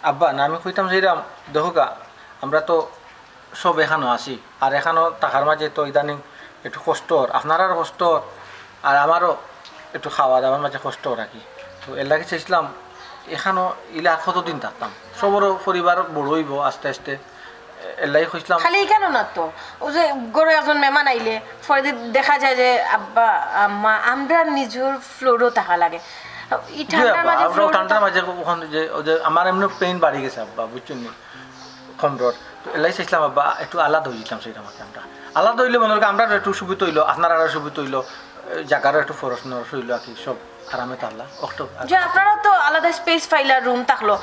আব্বা, না, আমি কইতাম যে এরাম, দেখউক্কা, আমরা তো সব এখানো আছি, আর এখানো থাকার মাঝে তো ইদানিং একটু কষ্ট অর, আপনারার কষ্ট অর, আর আমারও একটু খাওয়া দাওয়ার মাঝে কষ্ট অর আর কি। তো এর লাগি চাইছিলাম, এখানো ইলা আর কতদিন থাকতাম, সবরও পরিবার বড় অইবো আস্তে আস্তে, এর লাগি কইছিলাম। খালি ইখানো না তো, ও যে ঘরো একজন মেহমান আইলে পরে দে- দেখা যায় যে আব্বা আম্মা আমরা নিজর ফ্লোরও থাকা লাগে। ই জি ঠান্ডার আব্বা, মাঝে আমরা ফ্লোরও ঠান্ডার মাঝে ওখানে যে, ওই যে আমার এমনি পেইন বাড়ি গেছে আব্বা, বুঝছইন নি, কমরর। তো এর লাগি চাইছিলাম আব্বা, একটু আলাদা অইযিতাম সেইটা মাঝে আমরা। আলাদা অইলে মনে হয় আমরা একটু সুবিধা অইলো, আপনারারও সুবিধা অইলো, এ, জাগারও একটু পড়াশোনার অইলো আর কি, সব আরামে থাকলা। অক্টো আর যে আপনারা তো আলাদা স্পেস পাইলা, রুম থাকলো।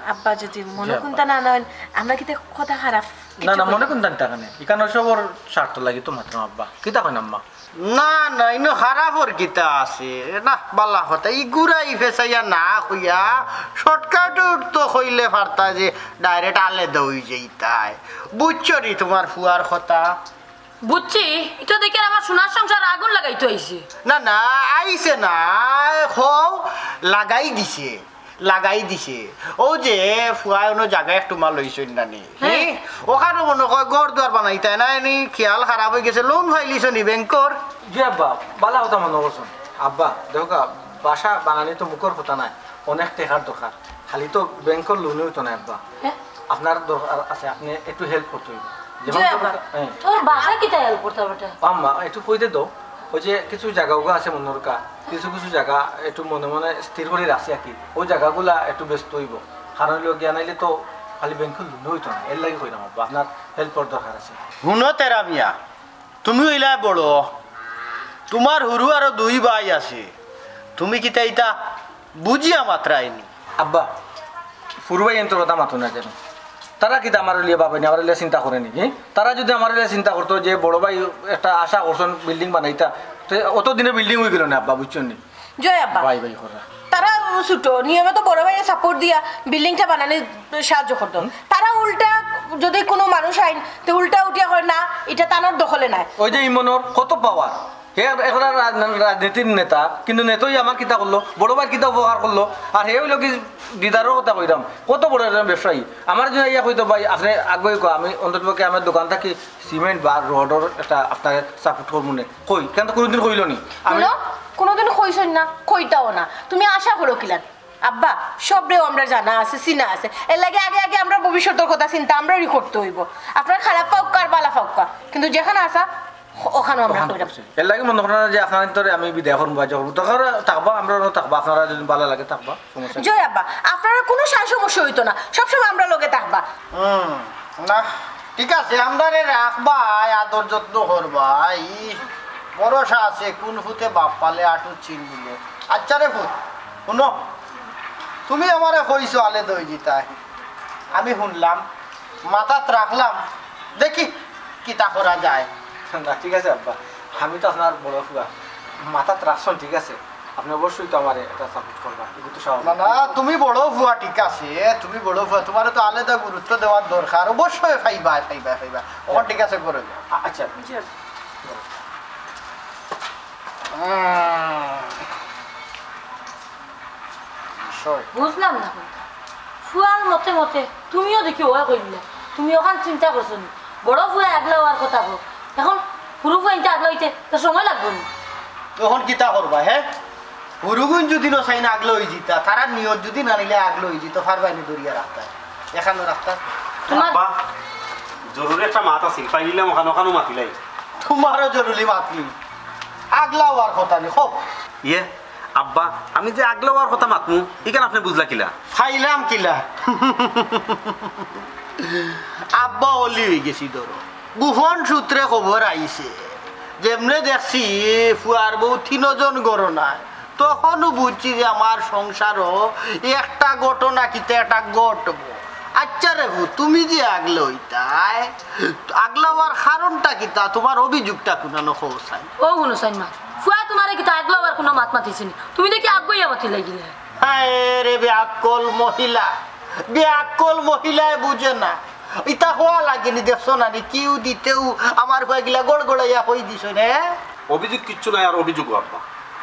আব্বা যদি মনে জি, আব্বা। কুনতা না নেন, আমরা কিতা কথা খারাপ না, না, মনে কুনতা নিতা কেনে? ইখানো সবর স্বার্থ লাগি তো মাতরাম আব্বা। কিতা কইন আম্মা? না, না, ইনো খারাপর কিতা আছে? না, বালা কথা। ই ঘুরাই ফেসাইয়া না কইয়া, শর্টকাটে তো কইলে পারতা যে ডাইরেক্ট আলাদা অই যাইতায়। বুঝছো নি তুমার ফুয়ার কথা? বুঝছি, ইটা দেখি আমার সোনার সংসার আগুন লাগাইতো আইছে। না, না, আইছে না, হউ লাগাই দিছে, লাগাই দিছে। অউ যে ফুয়ায় অনো জাগা একটু মা লইছইন না নি? হ্যাঁ। হি? অখানো মনো কয় ঘর দুয়ার বানাইতায় না নি, খিয়াল খারাপ অইগেছে, লোন ফাইলিছো নি ব্যাংকর? জি আব্বা, বালা কথা মনো করছইন। আব্বা, দেখউক্কা, বাসা বানানি তো মুখর কথা নায়, অনেক টেকার দরকার। খালি তো ব্যাংকর লোনে অইতো নায় আব্বা। হ্যাঁ? আপনার দরকার আছে, আপনে একটু হেল্প করতে অইবো। যেমন জি আব্বা, হ্যাঁ। তোর বাসায় কিতা হেল্প করতাম বেটা? আম্মা, একটু কইতে দাও, ওই যে কিছু জাগা উগা আছে মনর কা, কিছু কিছু জাগা একটু মনে মনে স্থির করি রাখছি আর কি, ওই জাগাগুলা একটু বেচতে অইবো। কারণ অইলো গিয়া নাইলে তো খালি ব্যাংকর লোনে অইতো নায়, এর লাগি কইরাম আব্বা, আপনার হেল্পর দরকার আছে। হুনো তেরা মিয়া, তুমি অইলায় বড়, তুমার হুরু আরো দুই ভাই আছে, তুমি কিতা ইতা বুঝিয়া মাতরায় নি? আব্বা, হুরু ভাইয়াইন্তর কথা মাতো না যেন। তারা কিতা আমারে লইয়া ভাবে নি, আমারে লইয়া চিন্তা করে নি? হি? তারা যদি আমারে লইয়া চিন্তা করতো যে বড় ভাই একটা আশা করছইন বিল্ডিং বানাইতা, তে অত দিনে বিল্ডিং অইগেলো না আব্বা, বুঝছইন নি? জয় আব্বা। ভাই ভাই করা। তারা ছোট, নিয়মে তো বড় ভাইরে সাপোর্ট দিয়া বিল্ডিংটা বানানি সাহায্য করতো। তারা উল্টা যদি কুনু মানুষ আইন, তে উল্টা উঠিয়া কয়, "না, ইটা তানর দখলে নায়।" ওই যে ইমনর কত পাওয়ার, হে এক-, একটা রাজ-, রাজনীতির নেতা, কিন্তু নেতাই আমার কিতা করলো, বড় ভাইর কিতা উপকার করলো, আর হে অইলো কি দিদারর কথা কইরাম, কত বড় একজন ব্যবসায়ী। আমার যদি ইয়া কইতো, "ভাই, আপনে আগে কও, আমি অন্তত পক্ষে আমার দোকান থাকি সিমেন্ট বা রডর একটা আপনারে সাপোর্ট করমু নে।" কই, কিন্তু কুনুদিন কইলো নি। আমি হুনো, কুনুদিন কইছইন না, কইতাও না। তুমি আশা করো কিলান? আব্বা, সবরেউ আমরার জানা আছে, চিনা আছে। এর লাগি আগে আগে আমরার ভবিষ্যতর কথা চিন্তা আমরারই করতে অইবো। আপনারা খারাপ পাউক্কা আর বালা পাউক্কা, কিন্তু যেখানো আছা, অখানো আমরা কইরাম। এর লাগি মনো করইন না যে আপনারার ভিতরে আমি বিদায় করমু বা জবর। দরকার থাকবা, আমরারও থাকবা, আপনারার যদি বালা লাগে থাকবা, সমস্যা নাই। জয় আব্বা, আপনারার কুনু সাই সমস্যা অইতো না, সবসময় আমরার লগে থাকবা। হুম, না, ঠিক আছে, আমরারে রাখবায়, আদর যত্ন করবায়, ই ভরসা আছে, কুন ফুতে বাপ পালে আটু চিন দিলে। আচ্ছা রে ফুত, হুনো, তুমি আমারে কইছো আলাদা অইযিতায়, আমি হুনলাম, মাথাত রাখলাম, দেখি কিতা করা যায়। না, ঠিক আছে আব্বা, আমি তো আপনার বড় ফুয়া, মাথাত রাখছইন, ঠিক আছে, আপনে অবশ্যই তো আমারে একটা সাপোর্ট করবা, এগুলো তো স্বাভাবিক। না, না, তুমি বড় ফুয়া, ঠিক আছে, তুমি বড় ফুয়া, তুমারে তো আলাদা গুরুত্ব দেওয়ার দরকার, অবশ্যই পাইবায়, পাইবায়, পাইবায়। অখন ঠিক আছে, করো। আ-, আচ্ছা। জি, আচ্ছা। আহ। সই। বুঝলাম না কুন্তা। ফুয়ার মতে মতে তুমিও দেখি অয় কইলা। তুমি অখান চিন্তা করছো নি? বড় ফুয়া আগলা অওয়ার কথা কও। অখন হুরু ফুয়া ইনতে আগলা অইতে তো সময় লাগবো নি? অখন কিতা করবা, হে? হুরুগুইন যুদি না চাইন আগলা অইযিতা, তারার নিয়ত যুদি না নিলে আগলা অইযিতা, পারবায় নি ধরিয়া রাখতা? এখানো রাখতা? তুমার আব্বা, জরুরি একটা মাত আছিল, পাইলিলাম অখান, অখানো মাতিলাই। তুমারও জরুরি মাত নি? আগলা অওয়ার কথা নি, কও। ইয়ে, আব্বা, আমি যে আগলা অওয়ার কথা মাতমু, ইখান আপনে বুঝলা কিলা? পাইলাম কিলা? আব্বা অলি অইগেছি ধরো। গোপন সূত্রে খবর আইছে, যেমনে দেখছি ফুয়ার বউ তিনজন ঘরো নাই, তখনউ বুঝছি যে আমার সংসারো একটা ঘটনা কিতা একটা ঘটবো। আচ্ছা রে বউ, তুমি যে আগলা অইতায়, আগলা অওয়ার কারণটা কিতা? তুমার অভিযোগটা কুনানো কও চাই। ও হুনো চাইন মা, ফুয়া তুমারে কিতা আগলা অওয়ার কুনু মাত মাতিছে নি? তুমি দেখি আগুয়াইয়া মাতিলাইগিলায়। হায় রে বেআক্কল মহিলা, বেআক্কল মহিলায় বুঝে না। ইতা কওয়া লাগে নি, দেখছো না নি? কিউ দিতেউ আমার ফুয়ায় গিলা গড়গড়াইয়া কই দিছে নি। অভিযোগ কিচ্ছু নাই, আর অভিযোগ আব্বা।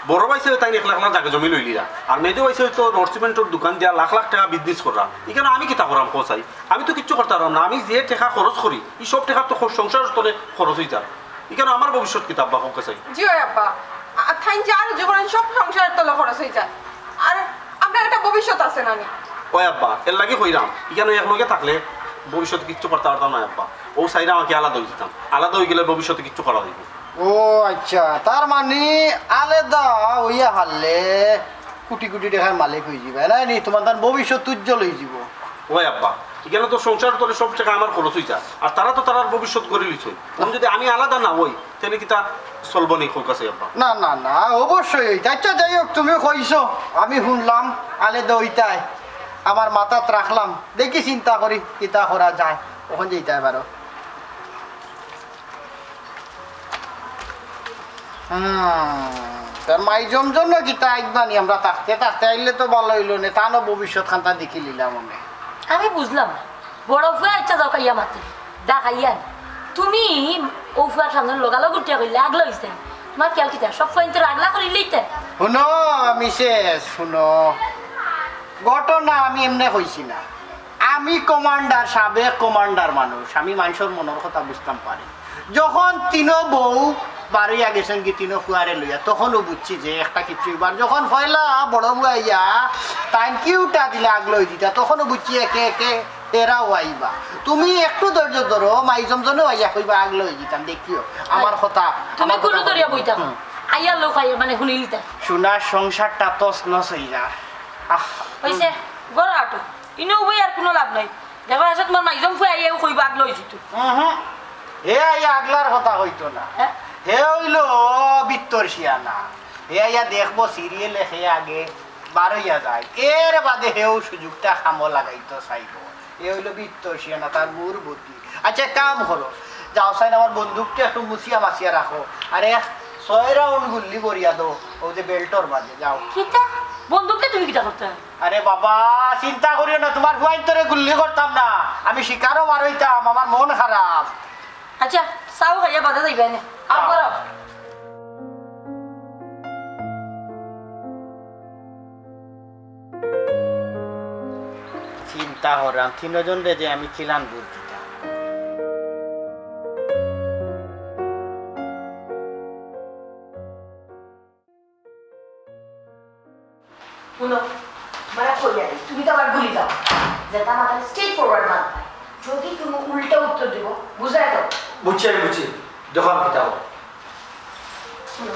বড় ভাইসাবে তাইন একলা একলা জাগা জমি লইলিরা, আর মেজো ভাইসাবে তো রড সিমেন্টর দোকান দিয়া লাখ লাখ টেকা business কররা। ইখানো আমি কিতা কররাম কও চাই? আমি তো কিচ্ছু করতাম পাররাম না। আমি যে টেকা খরচ করি, ই সব টেকা তো খ-, সংসারর তলে খরচ অইযার। ইখানো আমার ভবিষ্যৎ কিতা আব্বা কউক্কা চাই? জি অয় আব্বা, আ, তাইন যা রুজি করইন সব সংসারর তলে খরচ অইযার। আর আমরার একটা ভবিষ্যৎ আছে না নি? অয় আব্বা, এরলাগি কইরাম, ইখানো একলগে থাকলে ভবিষ্যতে কিচ্ছু করতাম পারতাম নায় আব্বা। অউ চাইরাম আগে আলাদা অইযিতাম, আলাদা অইগেলে ভবিষ্যতে কিচ্ছু করা যাইবো। ও আচ্ছা, তার মানি আলাদা অইয়া হারলে কুটি কুটি টেকার মালিক অইযিবায়, নায় নি? তুমার তান ভবিষ্যৎ উজ্জ্বল অইযিবো। অয় আব্বা, ইখানো তো সংসারর তলে সব টেকা আমার খরচ অইযার, আর তারা তো তারার ভবিষ্যৎ গড়ি লইছে। অখন যুদি আমি আলাদা না অই, তাইলে কিতা চলবো নি কউক্কা চাই আব্বা? না, না, না, অবশ্যই অইতা। আচ্ছা, যাই হউক, তুমি কইছো, আমি হুনলাম, আলাদা অইতায়, আমার মাথাত রাখলাম, দেখি চিন্তা করি কিতা করা যায়, অখন যাইতায় পারো। হুম, তার মাইজম জন্য কিতা আইবা নি? আমরা থাকতে থাকতে আইলে তো ভালা অইলো নে, তানও ভবিষ্যৎ খানতা দেখিলিলাম অনে। আমি বুঝলাম না, বড় ফুয়া ইচ্ছা যাও খাইয়া মাতে, দা খাইয়া নি। তুমি অউ ফুয়ার সামনে লগালগ উঠিয়া কইলে আগলা অইছে। তুমার খেয়াল কিতা? সব ফুয়াইন্তরে আগলা করিলিতে। হুনো, মিসেস, হুনো। ঘটনা আমি এমনে কইছি না। আমি commander, সাবেক commander মানুষ, আমি মানষর মনর কথা বুঝতাম পারি। যখন তিনো বউ বারইয়া গেছইন গি তিনো ফুয়ারে লইয়া, তখনউ বুঝছি যে একটা কিচ্ছু অইবো। আর যখন পয়লা বড় বউ আইয়া তাইন কিউটা দিলা আগলা অইযিতা, তখনউ বুঝছি একে একে এরাও আইবা। তুমি একটু ধৈর্য ধরো, মাইজম জনেও আইয়া কইবা আগলা অইযিতাম, দেখিও আমার কথা, তুমি আমার কথা কুলু ধরিয়া বইতা। হুম। আইয়া লোক আইয়া মানে হুনিলিতা। সোনার সংসারটা তছনছ অইযার। আহ। অইছে, ঘরো আটো। ইনো বই আর কুনু লাভ নাই। দেখো, আসলে তুমার মাইজম ফুয়া আইয়াউ কইবা আগলা অইযিতু। উহু। হে আইয়া আগলার কথা কইতো না। হ্যাঁ? হে অইলো বিত্তর শিয়ানা। হে আইয়া দেখবো serial-এ হে আগে বারইয়া যায়। এর বাদে হেউ সুযোগটা কামো লাগাইতো চাইবো। এ অইলো বিত্তর শিয়ানা, তার মুর বুদ্ধি। আচ্ছা, এক কাম করো, যাও চাইন আমার বন্দুকটা একটু মুছিয়া মাছিয়া রাখো, আর এক ছয় round গুল্লি করিয়া দেও, অউ যে belt-র মাঝে, যাও। কিতা? বন্দুকটা তুমি কিতা করতায়? আরে বাবা, চিন্তা করিও না, তুমার ফুয়াইন্তরে গুল্লি করতাম না, আমি শিকারো বারইতাম, আমার মন খারাপ। আচ্ছা, চাও খাইয়া বাদে যাইবায় নে। আও, যাও। করো। চিন্তা কররাম, তিনজনরে যে আমি কিলান বুঝ দিতাম। হুনো, মানে কইয়া দিই, তুমি তো আবার ভুলি যাও। যেটা মাতায় straight forward মাত পায়। যদি কুনু উল্টা উত্তর দিবো, বুঝাই দাও। বুঝছি, আমি বুঝছি। দেখো আমি কিতা করবো। হুনো,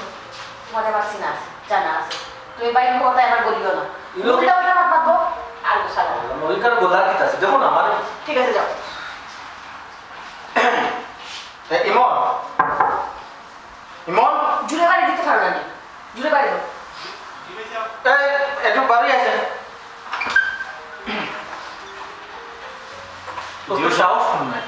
তোমার আমার চিনা আছে, জানা আছে। তুমি বাইরে কথা আবার বলিও না। ইলো- উল্টা উল্টা মাত মাতবো, আর গুছা লাগবো। মরিকার গোলা কিতা আছে? দেখো না, আমার ঠিক আছে, যাও। এ, ইমন। ইমন? জুরে বাড়ি দিতে পারো না নি? জুরে বাড়ি দাও। এই, একটু বাড়ি আছে। তোর তো সাহস কম নাই।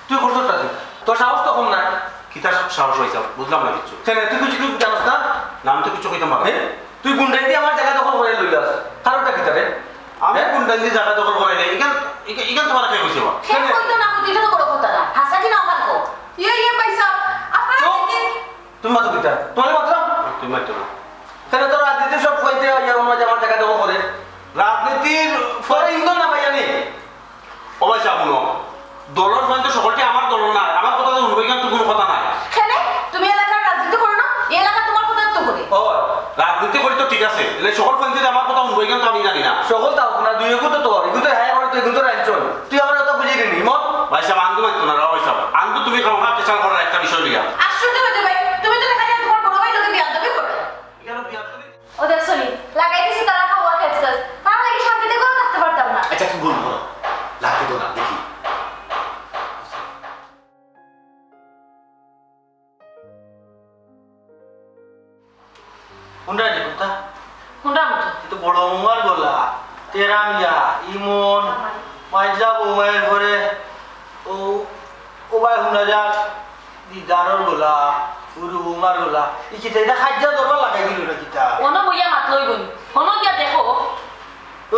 তুই করছস তা তুই। তোর সাহস তো কম নাই। কিতা সাহস অইছে? বুঝলাম না কিচ্ছু। কেনে, তুই কিছু, তুই জানোস না? না, আমি তো কিচ্ছু কইতাম পারলাম না। হ্যাঁ? তুই গুন্ডাইন্দি আমার জাগা দখল করি লইলাস। কারণটা কিতা রে? আমি হ্যাঁ? গুন্ডাইন্দি জাগা দখল করি নাই। ইখান, ইখান, ইখান তোমার কে কইছে বা? হে কেনে? কইতো না, কইতো, ইটা তো বড় কথা না। হাছা কি না অখান কও? ইয়ে, ইয়ে, ভাই সাহেব, আপনারা চুপ! কি তুমি মাতো কিতা? তোমার মাতলাম? তুমি ঠিক আছে, এলে সকল পঞ্চায়েতে আমার কথা শুনবো, এখানে তো আমি জানি না। সকল তাও না, দুই এগু তো তোর, এগু তো হ্যাঁ করে, তুই এগু তো রাঞ্চন। তুই আমার কথা বুঝিয়ে দিলি, ইমন। ভাই সাহেব, আন্দু মারতো না, রাও ভাই সাহেব। আন্দু তুমি খামোখা pressure করার একটা বিষয় লইয়া। আশ্চর্য হইতে ভাই, তুমি তো দেখা যায় তোমার বড় ভাই লোকে বিয়াদবি করে। কেন বিয়াদবি? ও দেখছো নি, লাগাই দিছি তারা খাওয়া খেসখেস। তারা লাগে শান্তিতে ঘরে থাকতে পারতাম না। আচ্ছা, তুমি বলো, বলো। লাগতে দো না, দেখি। হুনরা নি কথা? হুনরা মতো। এ তো বড় বৌমার গলা, তেরা মিয়া, ইমন, মাইজা বৌমায়ের ঘরে, ও, ও ভাই হুনা যার, দিদারর গলা, গুরু বৌমার গলা। ই কিতা, এটা খাইজা দরবার লাগাই দিল না কিতা? অনো বইয়া মাত লইব নি? অনো গিয়া দেখো। ও,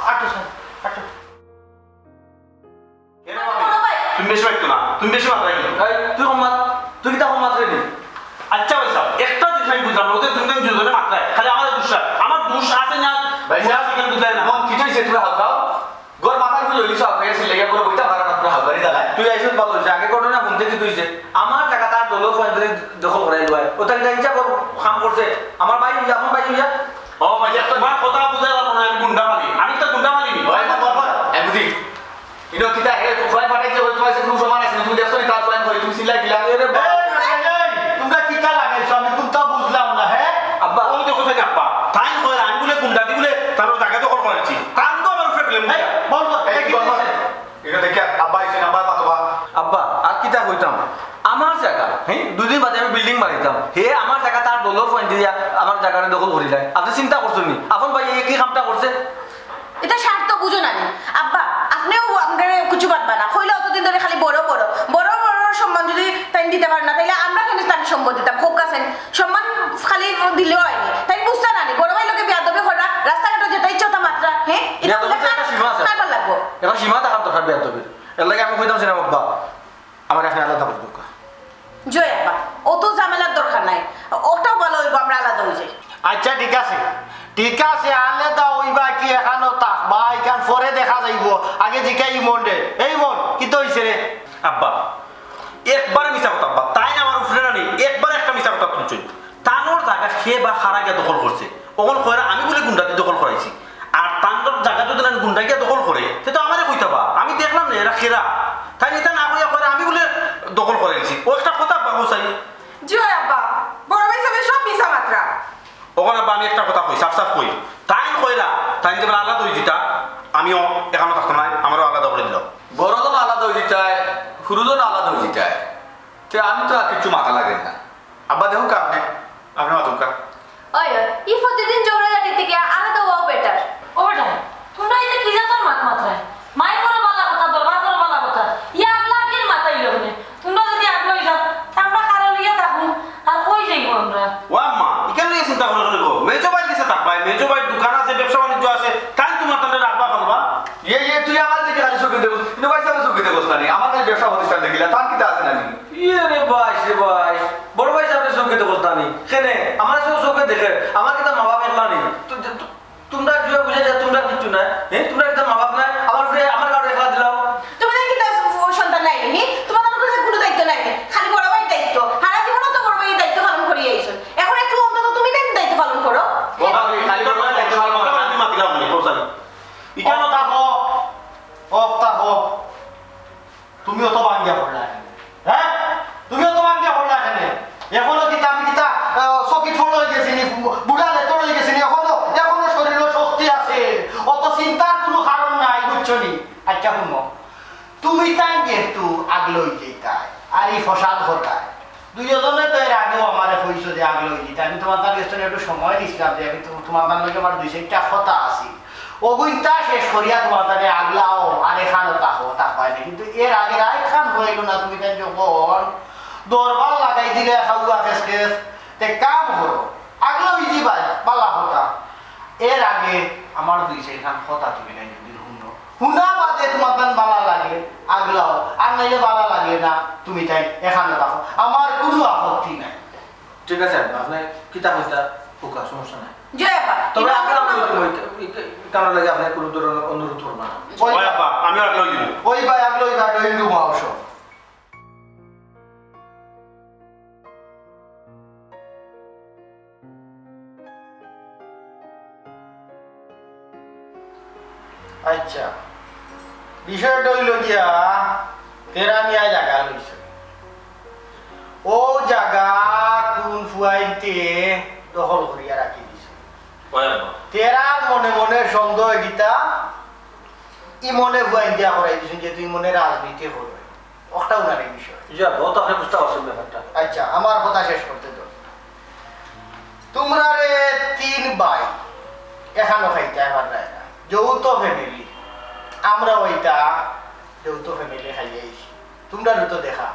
আটো স্যার, আটো। এরে বাবা, তুমি বেশি মাততো না, তুমি বেশি মাতরায় কিন্তু। এই, তুই কম মাত, তুই কিতা কম মাতরে নি? আচ্ছা ভাই সাহেব, একটা জিনিস আমি বুঝলাম না, ওদের তুমি দুজনে মাতরায়, খালি আমার দুষ, আমার দুষ আছে না? ভাই সাহেব, বুঝলাম না। মন কি হইছে, তুমি হালকাও? ঘর মাথার উপরে লইলিছ, হালকা গেছিল, লেগে পরে বইতা পারা না, তুমি হালকারি দাঁড়ায়। তুই আইসত ভালো হইছে, আগে ঘটনা শুনতে কি তুইছে? আমার জায়গা তার দলর পয়েন্ট দখল করে লয়, ও তাই ইচ্ছা কর, কাম করছে। আমার ভাই হইয়া, আমার ভাই হইয়া। ও ভাই, তোমার কথা বুঝা গেল না, আমি গুন্ডা মানি, আমি তো গুন্ডা মানি নি। ভাই, বল, বল, বল। এমনি ইনো কিতা হে, তো ছয় ফাটাইছে, ওই ছয় সে কোনো সমান আছে না। তুমি দেখছো নি তার ছয় করে, তুমি চিল্লাই দিলা। এরে বাবা। এই, এই, এই, তোমরা কিতা লাগাইছো? আমি কোনটা বুঝলাম না, হ্যাঁ? আব্বা। ওই দেখো সাইড আব্বা। তাইন কইরা আমি বুলে গুন্ডা দি বুলে তার জায়গা দখল করাইছি। তান তো আমার উপরে blame এই, দিলা। বল, বল, এই, এই, কি বল, বল। বলছে? এটা দেখে আব্বা আইছে না, আব্বা, বাবা। আব্বা, আর কিতা কইতাম? আমার জায়গা, হ্যাঁ? দুদিন বাদে আমি বিল্ডিং বানাইতাম। হে আমার জায়গা তার দলর পয়েন্ট দিয়া আমার জায়গাটা দখল করিলায়। আপনি চিন্তা করছেন নি? আপন ভাই এই কি কামটা করছে? এটা স্বার্থ বুঝো না নি? আব্বা, আপনেও আমরারে কিছু বাদ বানা। কইলে অতদিন ধরে খালি বড় বড়, বড় বড় সম্মান যদি তাইন দিতে পারেন না, তাইলে আমরা কেন তাইন সম্মান দিতাম? হোক আছে, সম্মান খালি দিলেও হয়নি। তাইন বুঝতা না নি? বড় ভাই লোকে বিয়াদবি করা, রাস্তাঘাটে যেটা ইচ্ছা ওটা মাতরা, হ্যাঁ? এটা বিয়াদবি তো একটা সীমা আছে। খাইবার লাগবো। এখন সীমা থাকার দরকার বিয়াদবির। এর লাগি আমি কইতাম ছিলাম, আব্বা, আমার এখন আলাদা করে দরকার। জয় আব্বা, অত ঝামেলার দরকার নাই, ওটাও ভালো হইব, আমরা আলাদা হয়ে যাই। আচ্ছা, ঠিক আছে, ঠিক আছে, আলাদা হইবা কি এখানো থাকবা, এখান পরে দেখা যাইবো। আগে জিকাই ইমন রে, এই মন, কিতা হইছে রে? আব্বা, একবারে মিছা কথা আব্বা, তাইন আমার উপরে না নি, একবারে একটা মিছা কথা তুলছইন। তানর জায়গা কে বা কারা গিয়া দখল করছে, অখন কইরা আমি বুলে গুন্ডা দি দখল করাইছি। আর তানর জায়গা যদি না গুন্ডা গিয়া দখল করে, তে তো আমারে কইতা বা, আমি দেখলাম না এরা কেরা। তাইন ইতা না কইয়া কইরা আমি বুলে দখল করাইছি। ও একটা কথা আব্বা কও চাই। জি অয় আব্বা, বড় ভাই সাহেব সব মিছা মাতরা। অখন আব্বা আমি একটা কথা কই, সাফ সাফ কই। তাইন কইরা, তাইন যে আলাদা হই যিতা, আমিও এখানো থাকতাম না, আমারও আলাদা করে দিলাও। বড় জন আলাদা হই যিতায়, হুরু জন আলাদা হই যিতায়। তে আমি তো আর কিচ্ছু মাতা লাগে না। আব্বা দেখো কা আপনে, আপনে মাতুক্কা। ওই, ওই, ই প্রতিদিন ঝগড়াঝাটি থেকে আলাদা হওয়াও better। ও বেটা, তোমরা ইতা কি জাতর মাত মাতরায়? মাই করো বালা কথা, দরবার করো বালা কথা। ইয়া আগলা আগের মাথা ইলো কেনে। তোমরা যদি আগলা হই যাও, তা আমরা কারো লইয়া থাকবো, আর কই যাইবো আমরা? ও আম্মা, ইখান লইয়া চিন্তা করো কেনে গো? মেজো ভাইর গেছে থাকবায়, মেজো ভাইর দোকান আছে, ব্যবসা বাণিজ্য আছে, তাইন তোমার তানরে রাখবা পারবা? ইয়ে, ইয়ে, তুই আমার দিকে খালি চোখে দেখোস, কিন্তু ভাই সাহেব চোখে দেখোস না নি? আমার খালি ব্যবসা প্রতিষ্ঠান দেখিলা, তার কিতা আছে না নি? ইয়ে রে ভাই, রে ভাই, বড় ভাই সাহেব চোখে দেখোস না নি? কেনে? আমার সব চোখে দেখে, আমার কিতা মা বাপ একলা নি? তো, তো, তোমরা জুয়া বুঝে যে তোমরা কিচ্ছু না, হ্যাঁ? তোমরা কিতা মা বাপ না? আমার উপরে, আমার কারণে একলা দিলাও। তুমি না কিতা ও সন্তান নাই নি? তোমার উপরে কোনো দায়িত্ব নাই নি? খালি বড় ভাইর দায়িত্ব। সারা জীবনও তো বড় ভাইর দায়িত্ব পালন করিয়া আইছো। এখন একটু অন্তত তুমি তাইন দায়িত্ব পালন করো। ও বাবা, খালি বড় ভাইর দায়িত্ব পালন করো না, তুমি মাতিলাও মানে, কোথায়? ইখানো থাকো। অফ থাকো। তুমি অত ভাঙ্গিয়া পড়লা কেনে? হ্যাঁ? তুমি অত ভাঙ্গিয়া পড়লা কেনে? এখনো কিতা আমি কিতা, আহ, চকিত ফল হয়ে গেছি নি, বুড়া লেতর হয়ে গেছি নি, এখনো, এখনো শরীরও শক্তি আছে। অত চিন্তার কোনো কারণ নাই, বুঝছো নি? আচ্ছা, শুনো, তুমি তাই যেহেতু আগলো হয়ে যেতায়, আর এই ফসাদ হতায়, দুইজনে তো এর আগেও আমারে কইছো যে আগলো হয়ে যেতায়। আমি তোমার তার গেছে একটু সময় দিছিলাম যে আমি তো-, তোমার তার লগে আমার দুই চারটা কথা আছে। অগুইনতা শেষ করিয়া তোমার তারে আগলাও, আরেকখানো তাকো, তাকবায় না। কিন্তু এর আগে আরেকখান হইল না, তুমি তাই যখন দরবার লাগাই দিলে খাওয়া খেস খেস, তে কাম করো, আগলো ইজি ভাই, বালা কথা। এর আগে আমার দুই চাইরখান কথা তুমি তাই যদি শুনো, শুনা বাদে তোমার তান বালা লাগে, আগলাও, আর নাইলে বালা লাগে না, তুমি তাই এখানে থাকো, আমার কোনো আপত্তি নাই। ঠিক আছে আব্বা, আপনে কিতা কইতা কউক্কা, সমস্যা নাই। জি আব্বা, তবে ইটা আপনার আমরা অনুরোধ করব। ওই, এই, এই কারণে লাগে আপনে কোনো ধরনের অনুরোধ করবা না। ওই ওই আব্বা, আমিও আগলো হই দিব। ওই ভাই, আগলো হই ভাই, ওই দিব, আও সব। আচ্ছা, বিষয়টা অইলো গিয়া, তেরা মিয়ায় জাগা লইছে। অউ জাগা কুন ফুয়াইন্তে দখল করিয়া রাখি দিছে। তেরার মনে মনে সন্দেহ কিতা, ইমনে ফুয়াইন্তে করাই দিছইন, যেহেতু ইমনে রাজনীতি করে। অখটাউ নানি বিষয়। জি আব্বা, অউ তো আপনে বুঝতা পারছইন ব্যাপারটা। আচ্ছা, আমার কথা শেষ করতে দেও। তুমরারে তিন ভাই একখানো খাইতায় পাররায় না, যৌথ family। আমরা অইতা যৌথ family খাইয়া আইছি। তুমরারে তো দেখা,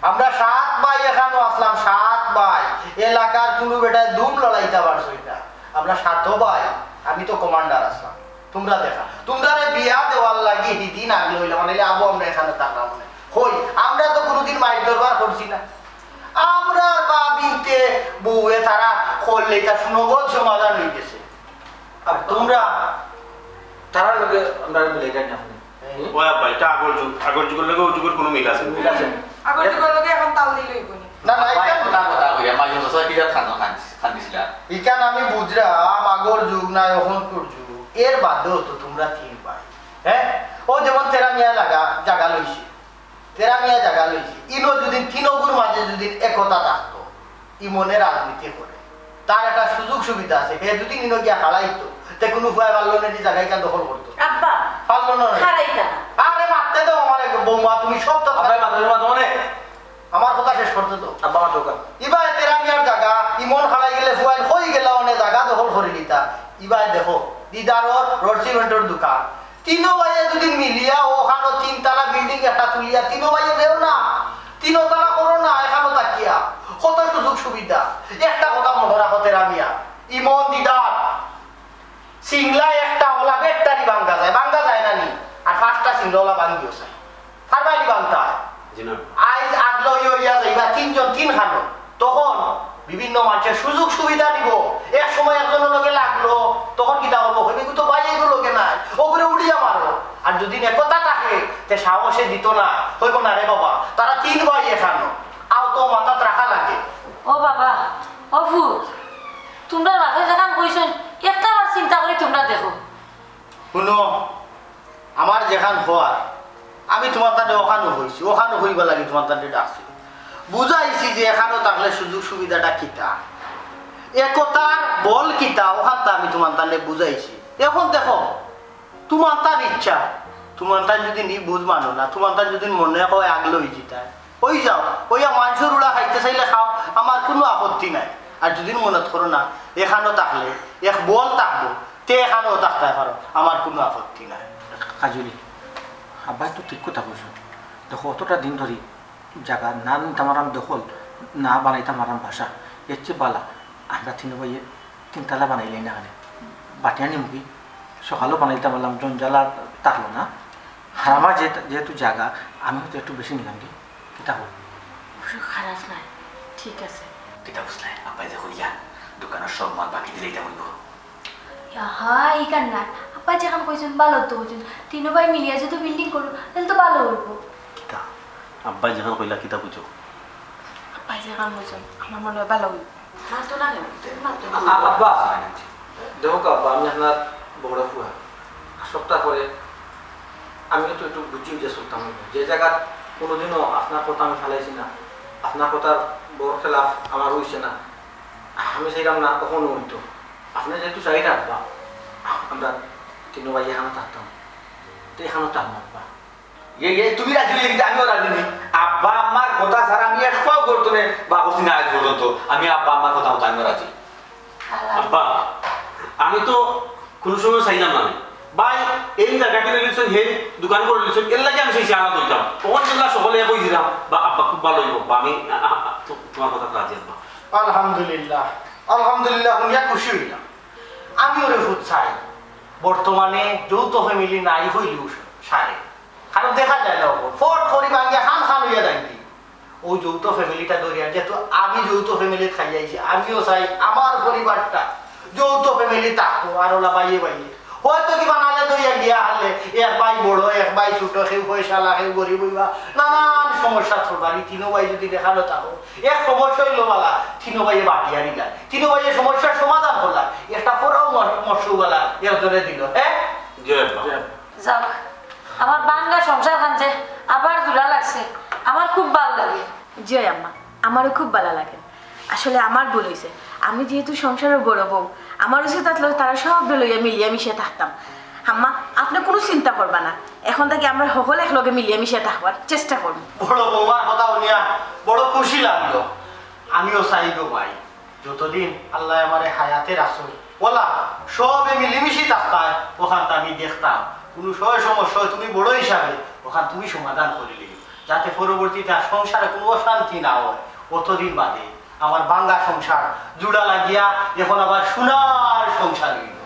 আমরা সাত ভাই একখানো আছলাম, সাত ভাই। এলাকার কুনু বেটায় দুম লড়াইতা পারছইন না। আমরা সাত ভাই, আমি তো commander আছলাম। তুমরা দেখা, তুমরারে বিয়া দেওয়ার লাগি হিদিন আগলা অইলাম, নাইলে আবু আমরা একখানো থাকলাম না। কই, আমরা তো কুনুদিন মাইর দরবার করছি না। আমরার ভাবিন্তে বউয়ে তারা করলে ইতা সুনগদ সমাধান অইগেছে। আর তুমরা তারার লগে আমরারে মিলাইরায় না। ও আব্বা, ইটা আগর যুগ, আগর যুগর লগে অউ যুগর কুনু মিল আছে নি? মিল আছে। আগর যুগর লগে অখন তাল দিলে অইবো নি? না, না, ইখান কথা, কথা কইয়া, মাঝে মধ্যে সবাই বিরাট কান্দন কান্দিস-, কান্দিছিলা। ইখান আমি বুঝরাম, আগর যুগ নায়, অখনকুর যুগ। এর বাদেও তো তুমরা তিন ভাই, হ্যাঁ? অউ যেমন তেরা মিয়ায় লাগা, জাগা লইছে, তেরা মিয়ায় জাগা লইছে, ইনো যুদি তিনগুর মাঝে যুদি একতা থাকতো, ইমনে রাজনীতি করে, তার একটা সুযোগ সুবিধা আছে, হে যুদি ইনো গিয়া খাড়াইতো, তে কুনু ফুয়ায় পারলো না নি জাগা ইখান দখল করতো। আব্বা, পারলো না নি? খাড়াইতা না। আরে মাততে দেও আমারে বৌমা, তুমি সব তো আব্বা, মাথা, মাথা মানে আমার কথা শেষ করতে দেও। আব্বা, মাথা উঠা। ইবায় তেরা মিয়ার জাগা, ইমন খাড়াই গেলে ফুয়াইন কই গেলা অনে জাগা দখল করি নিতা। ইবায় দেখো, দিদারর রড সিমেন্টর দোকান। তিনো ভাইয়ে যুদি মিলিয়া অখানো তিনতলা building একটা তুলিয়া তিনো ভাইয়ে দেও না, তিনো তলা করো না, একখানো থাকিয়া কত সুযোগ সুবিধা। একটা কথা মনো রাখো তেরা মিয়া, ইমন দিদার, সিংলা একটা অলা বেটারি ভাঙ্গা যায়, ভাঙ্গা যায় না নি? আর পাঁচটা সিংলা অলা ভাঙ্গিও চাই। পারবায় নি ভাঙ্গতায়? জি না। আইজ আগলা অইয়া যাইবা তিনজন তিনখানো, তখন বিভিন্ন মানষে সুযোগ সুবিধা নিবো। এক সময় একজনর লগে লাগলো, তখন কিতা করবো? কইবো, "ইগু তো ভাই, ইগু লগে নাই, অগুরে উড়িয়া মারো।" আর যুদি একতা থাকে, তে সাহসে দিতো না, কইবো, "না রে বাবা, তারা তিন ভাই একখানো।" অউ তো মাথাত রাখা লাগে। ও বাবা, ও ফুত, তুমরার বাপে যেখান কইছইন, একটা বার চিন্তা করি তুমরা দেখো। হুনো, আমার যেখান কওয়ার, আমি তুমার তানে অখানো কইছি, অখানো কইবার লাগি তুমার তানে ডাকছি। বুঝাইছি যে এখানো থাকলে সুযোগ সুবিধাটা কিতা, একতার বল কিতা, অখানতা আমি তুমার তানে বুঝাইছি। এখন দেখো, তুমার তান ইচ্ছা, তুমার তান যুদি নি বুঝ মানো না, তুমার তান যুদি মনে কয় আগলা অই যিতায়, অই যাও, অইয়া মানষর উড়া খাইতে চাইলে খাও, আমার কুনু আপত্তি নাই। আর যুদি মনত করো না, এখানো থাকলে এক বল থাকবো, তে এখানো থাকতায় পারো, আমার কুনু আপত্তি নাই। কাজলি, আব্বায় তো ঠিক কথা কইছইন। দেখো, অতটা দিন ধরি জাগা না নিতাম পারলাম দখল, না বানাইতাম পারলাম বাসা, এর চেয়ে বালা আমরা তিনো ভাইয়ে তিনতলা বানাইলাই না কেনে? বাটিয়া নিমু কি? সকালেও বানাইতাম পারলাম, জঞ্জাল আর থাকলো না। আর আমার যে-, যেহেতু জাগা, আমি হয়তো একটু বেশি নিলাম কি? কিতা কও? অবশ্য খারাপ নায়, ঠিক আছে। কিতা বুঝলায়? আব্বায় যে কইলা, দোকানর সব মাল বাকি দিলে ইটা অইবো। আহা, ইখান না। আব্বায় যেখান কইছইন, ভালা তো কইছইন। তিনো ভাই মিলিয়া যুদি building করো, তাইলে তো ভালা অইবো। কিতা? আব্বায় যেখান কইলা, কিতা বুঝো? আব্বায় যেখান কইছইন, আমার মনে অয় ভালা অইবো। মাতো না কেনে? তুমি মাতো না। আ-, আব্বা, দেখউক্কা আব্বা, আমি আপনার বড় ফুয়া। সবটা করে আমিও তো একটু বুঝি যে চলতাম অইবো। যে জাগাত কুনুদিনও আপনার কথা আমি ফালাইছি না, আপনার কথার বড় খেলাফ আমার অইছে না, আমি চাইরাম না কখনো অইতো। আপনে যেহেতু চাইরা আব্বা, আমরা তিনো ভাই এখানো থাকতাম, তে এখানো থাকমু আব্বা। ইয়ে, ইয়ে, তুমি রাজি অইলে কিতা আমিও রাজি নি। আব্বা আম্মার কথা ছাড়া আমি এক পাও করতো না, বা করছি না আজ পর্যন্ত। আমি আব্বা আম্মার কথা মতো আমিও রাজি। আব্বা, আমি তো কুনু সময় চাইলাম না। ভাই, এই জাগা কিনে নিছইন, হে দোকান করে নিছইন, এর লাগি আমি চাইছি আলাদা অইতাম। অখন যেলা সকলে এক অইছিলাম, বা আব্বা খুব ভালা অইবো, বা আমি, আ, আ, আ, তো-, তুমার কথাত রাজি আব্বা। আলহামদুলিল্লাহ, আলহামদুলিল্লাহ, হুনিয়া খুশি অইলাম। আমিও রে ফুত চাই, বর্তমানে যৌথ family নাই অইলেও সারে। কারণ দেখা যায় না, অখন ফট করি ভাঙ্গিয়া খান খান অইয়া যাইবি। অউ যৌথ family-টা ধরিয়া, যেহেতু আমি যৌথ family-ত খাইয়া আইছি, আমিও চাই আমার পরিবারটা যৌথ family থাকবো, আর অলা ভাইয়ে ভাইয়ে। হয়তো কিবা নালে দইয়া গিয়া হারলে এক ভাই বড়, এক ভাই ছোট, কেউ পয়সাআলা, কেউ গরিব অইবা, নানান সমস্যাত পড়বা। আর তিনো ভাই যুদি এখানো থাকো, এক সমস্যা অইলো বালা, তিনো ভাইয়ে বাটিয়া নিলা, তিনো ভাইয়ে সমস্যার সমাধান করলা, একটা পরামর্শ বালা একজনে দিলো, হ্যাঁ? জি আব্বা। যাক, আমার ভাঙ্গা সংসারখান যে আবার জুড়া লাগছে, আমার খুব ভালা লাগে। জি অয় আম্মা, আমারও খুব ভালা লাগে। আসলে আমার ভুল অইছে, আমি যেহেতু সংসারর বড় বউ, আমার উচিত আছলো তারা সবরে লইয়া মিলিয়া মিশিয়া থাকতাম। আম্মা, আপনে কুনু চিন্তা করবা না, এখন থাকি আমরা হকল একলগে মিলিয়া মিশিয়া থাকবার চেষ্টা করমু। বড় বৌমার কথা হুনিয়া বড় খুশি লাগলো। আমিও চাই গো মাই, যতদিন আল্লায় আমারে হায়াতে রাখছইন, অলা সবে মিলিমিশি থাকতায়, অখানতা আমি দেখতাম। কুনু সয় সমস্যা অয়, তুমি বড় হিসাবে অখান তুমি সমাধান করিলিও, যাতে পরবর্তীতে আর সংসারে কুনু অশান্তি না অয়। অতদিন বাদে আমার ভাঙ্গা সংসার জুড়া লাগিয়া এখন আবার সোনার সংসার অইল।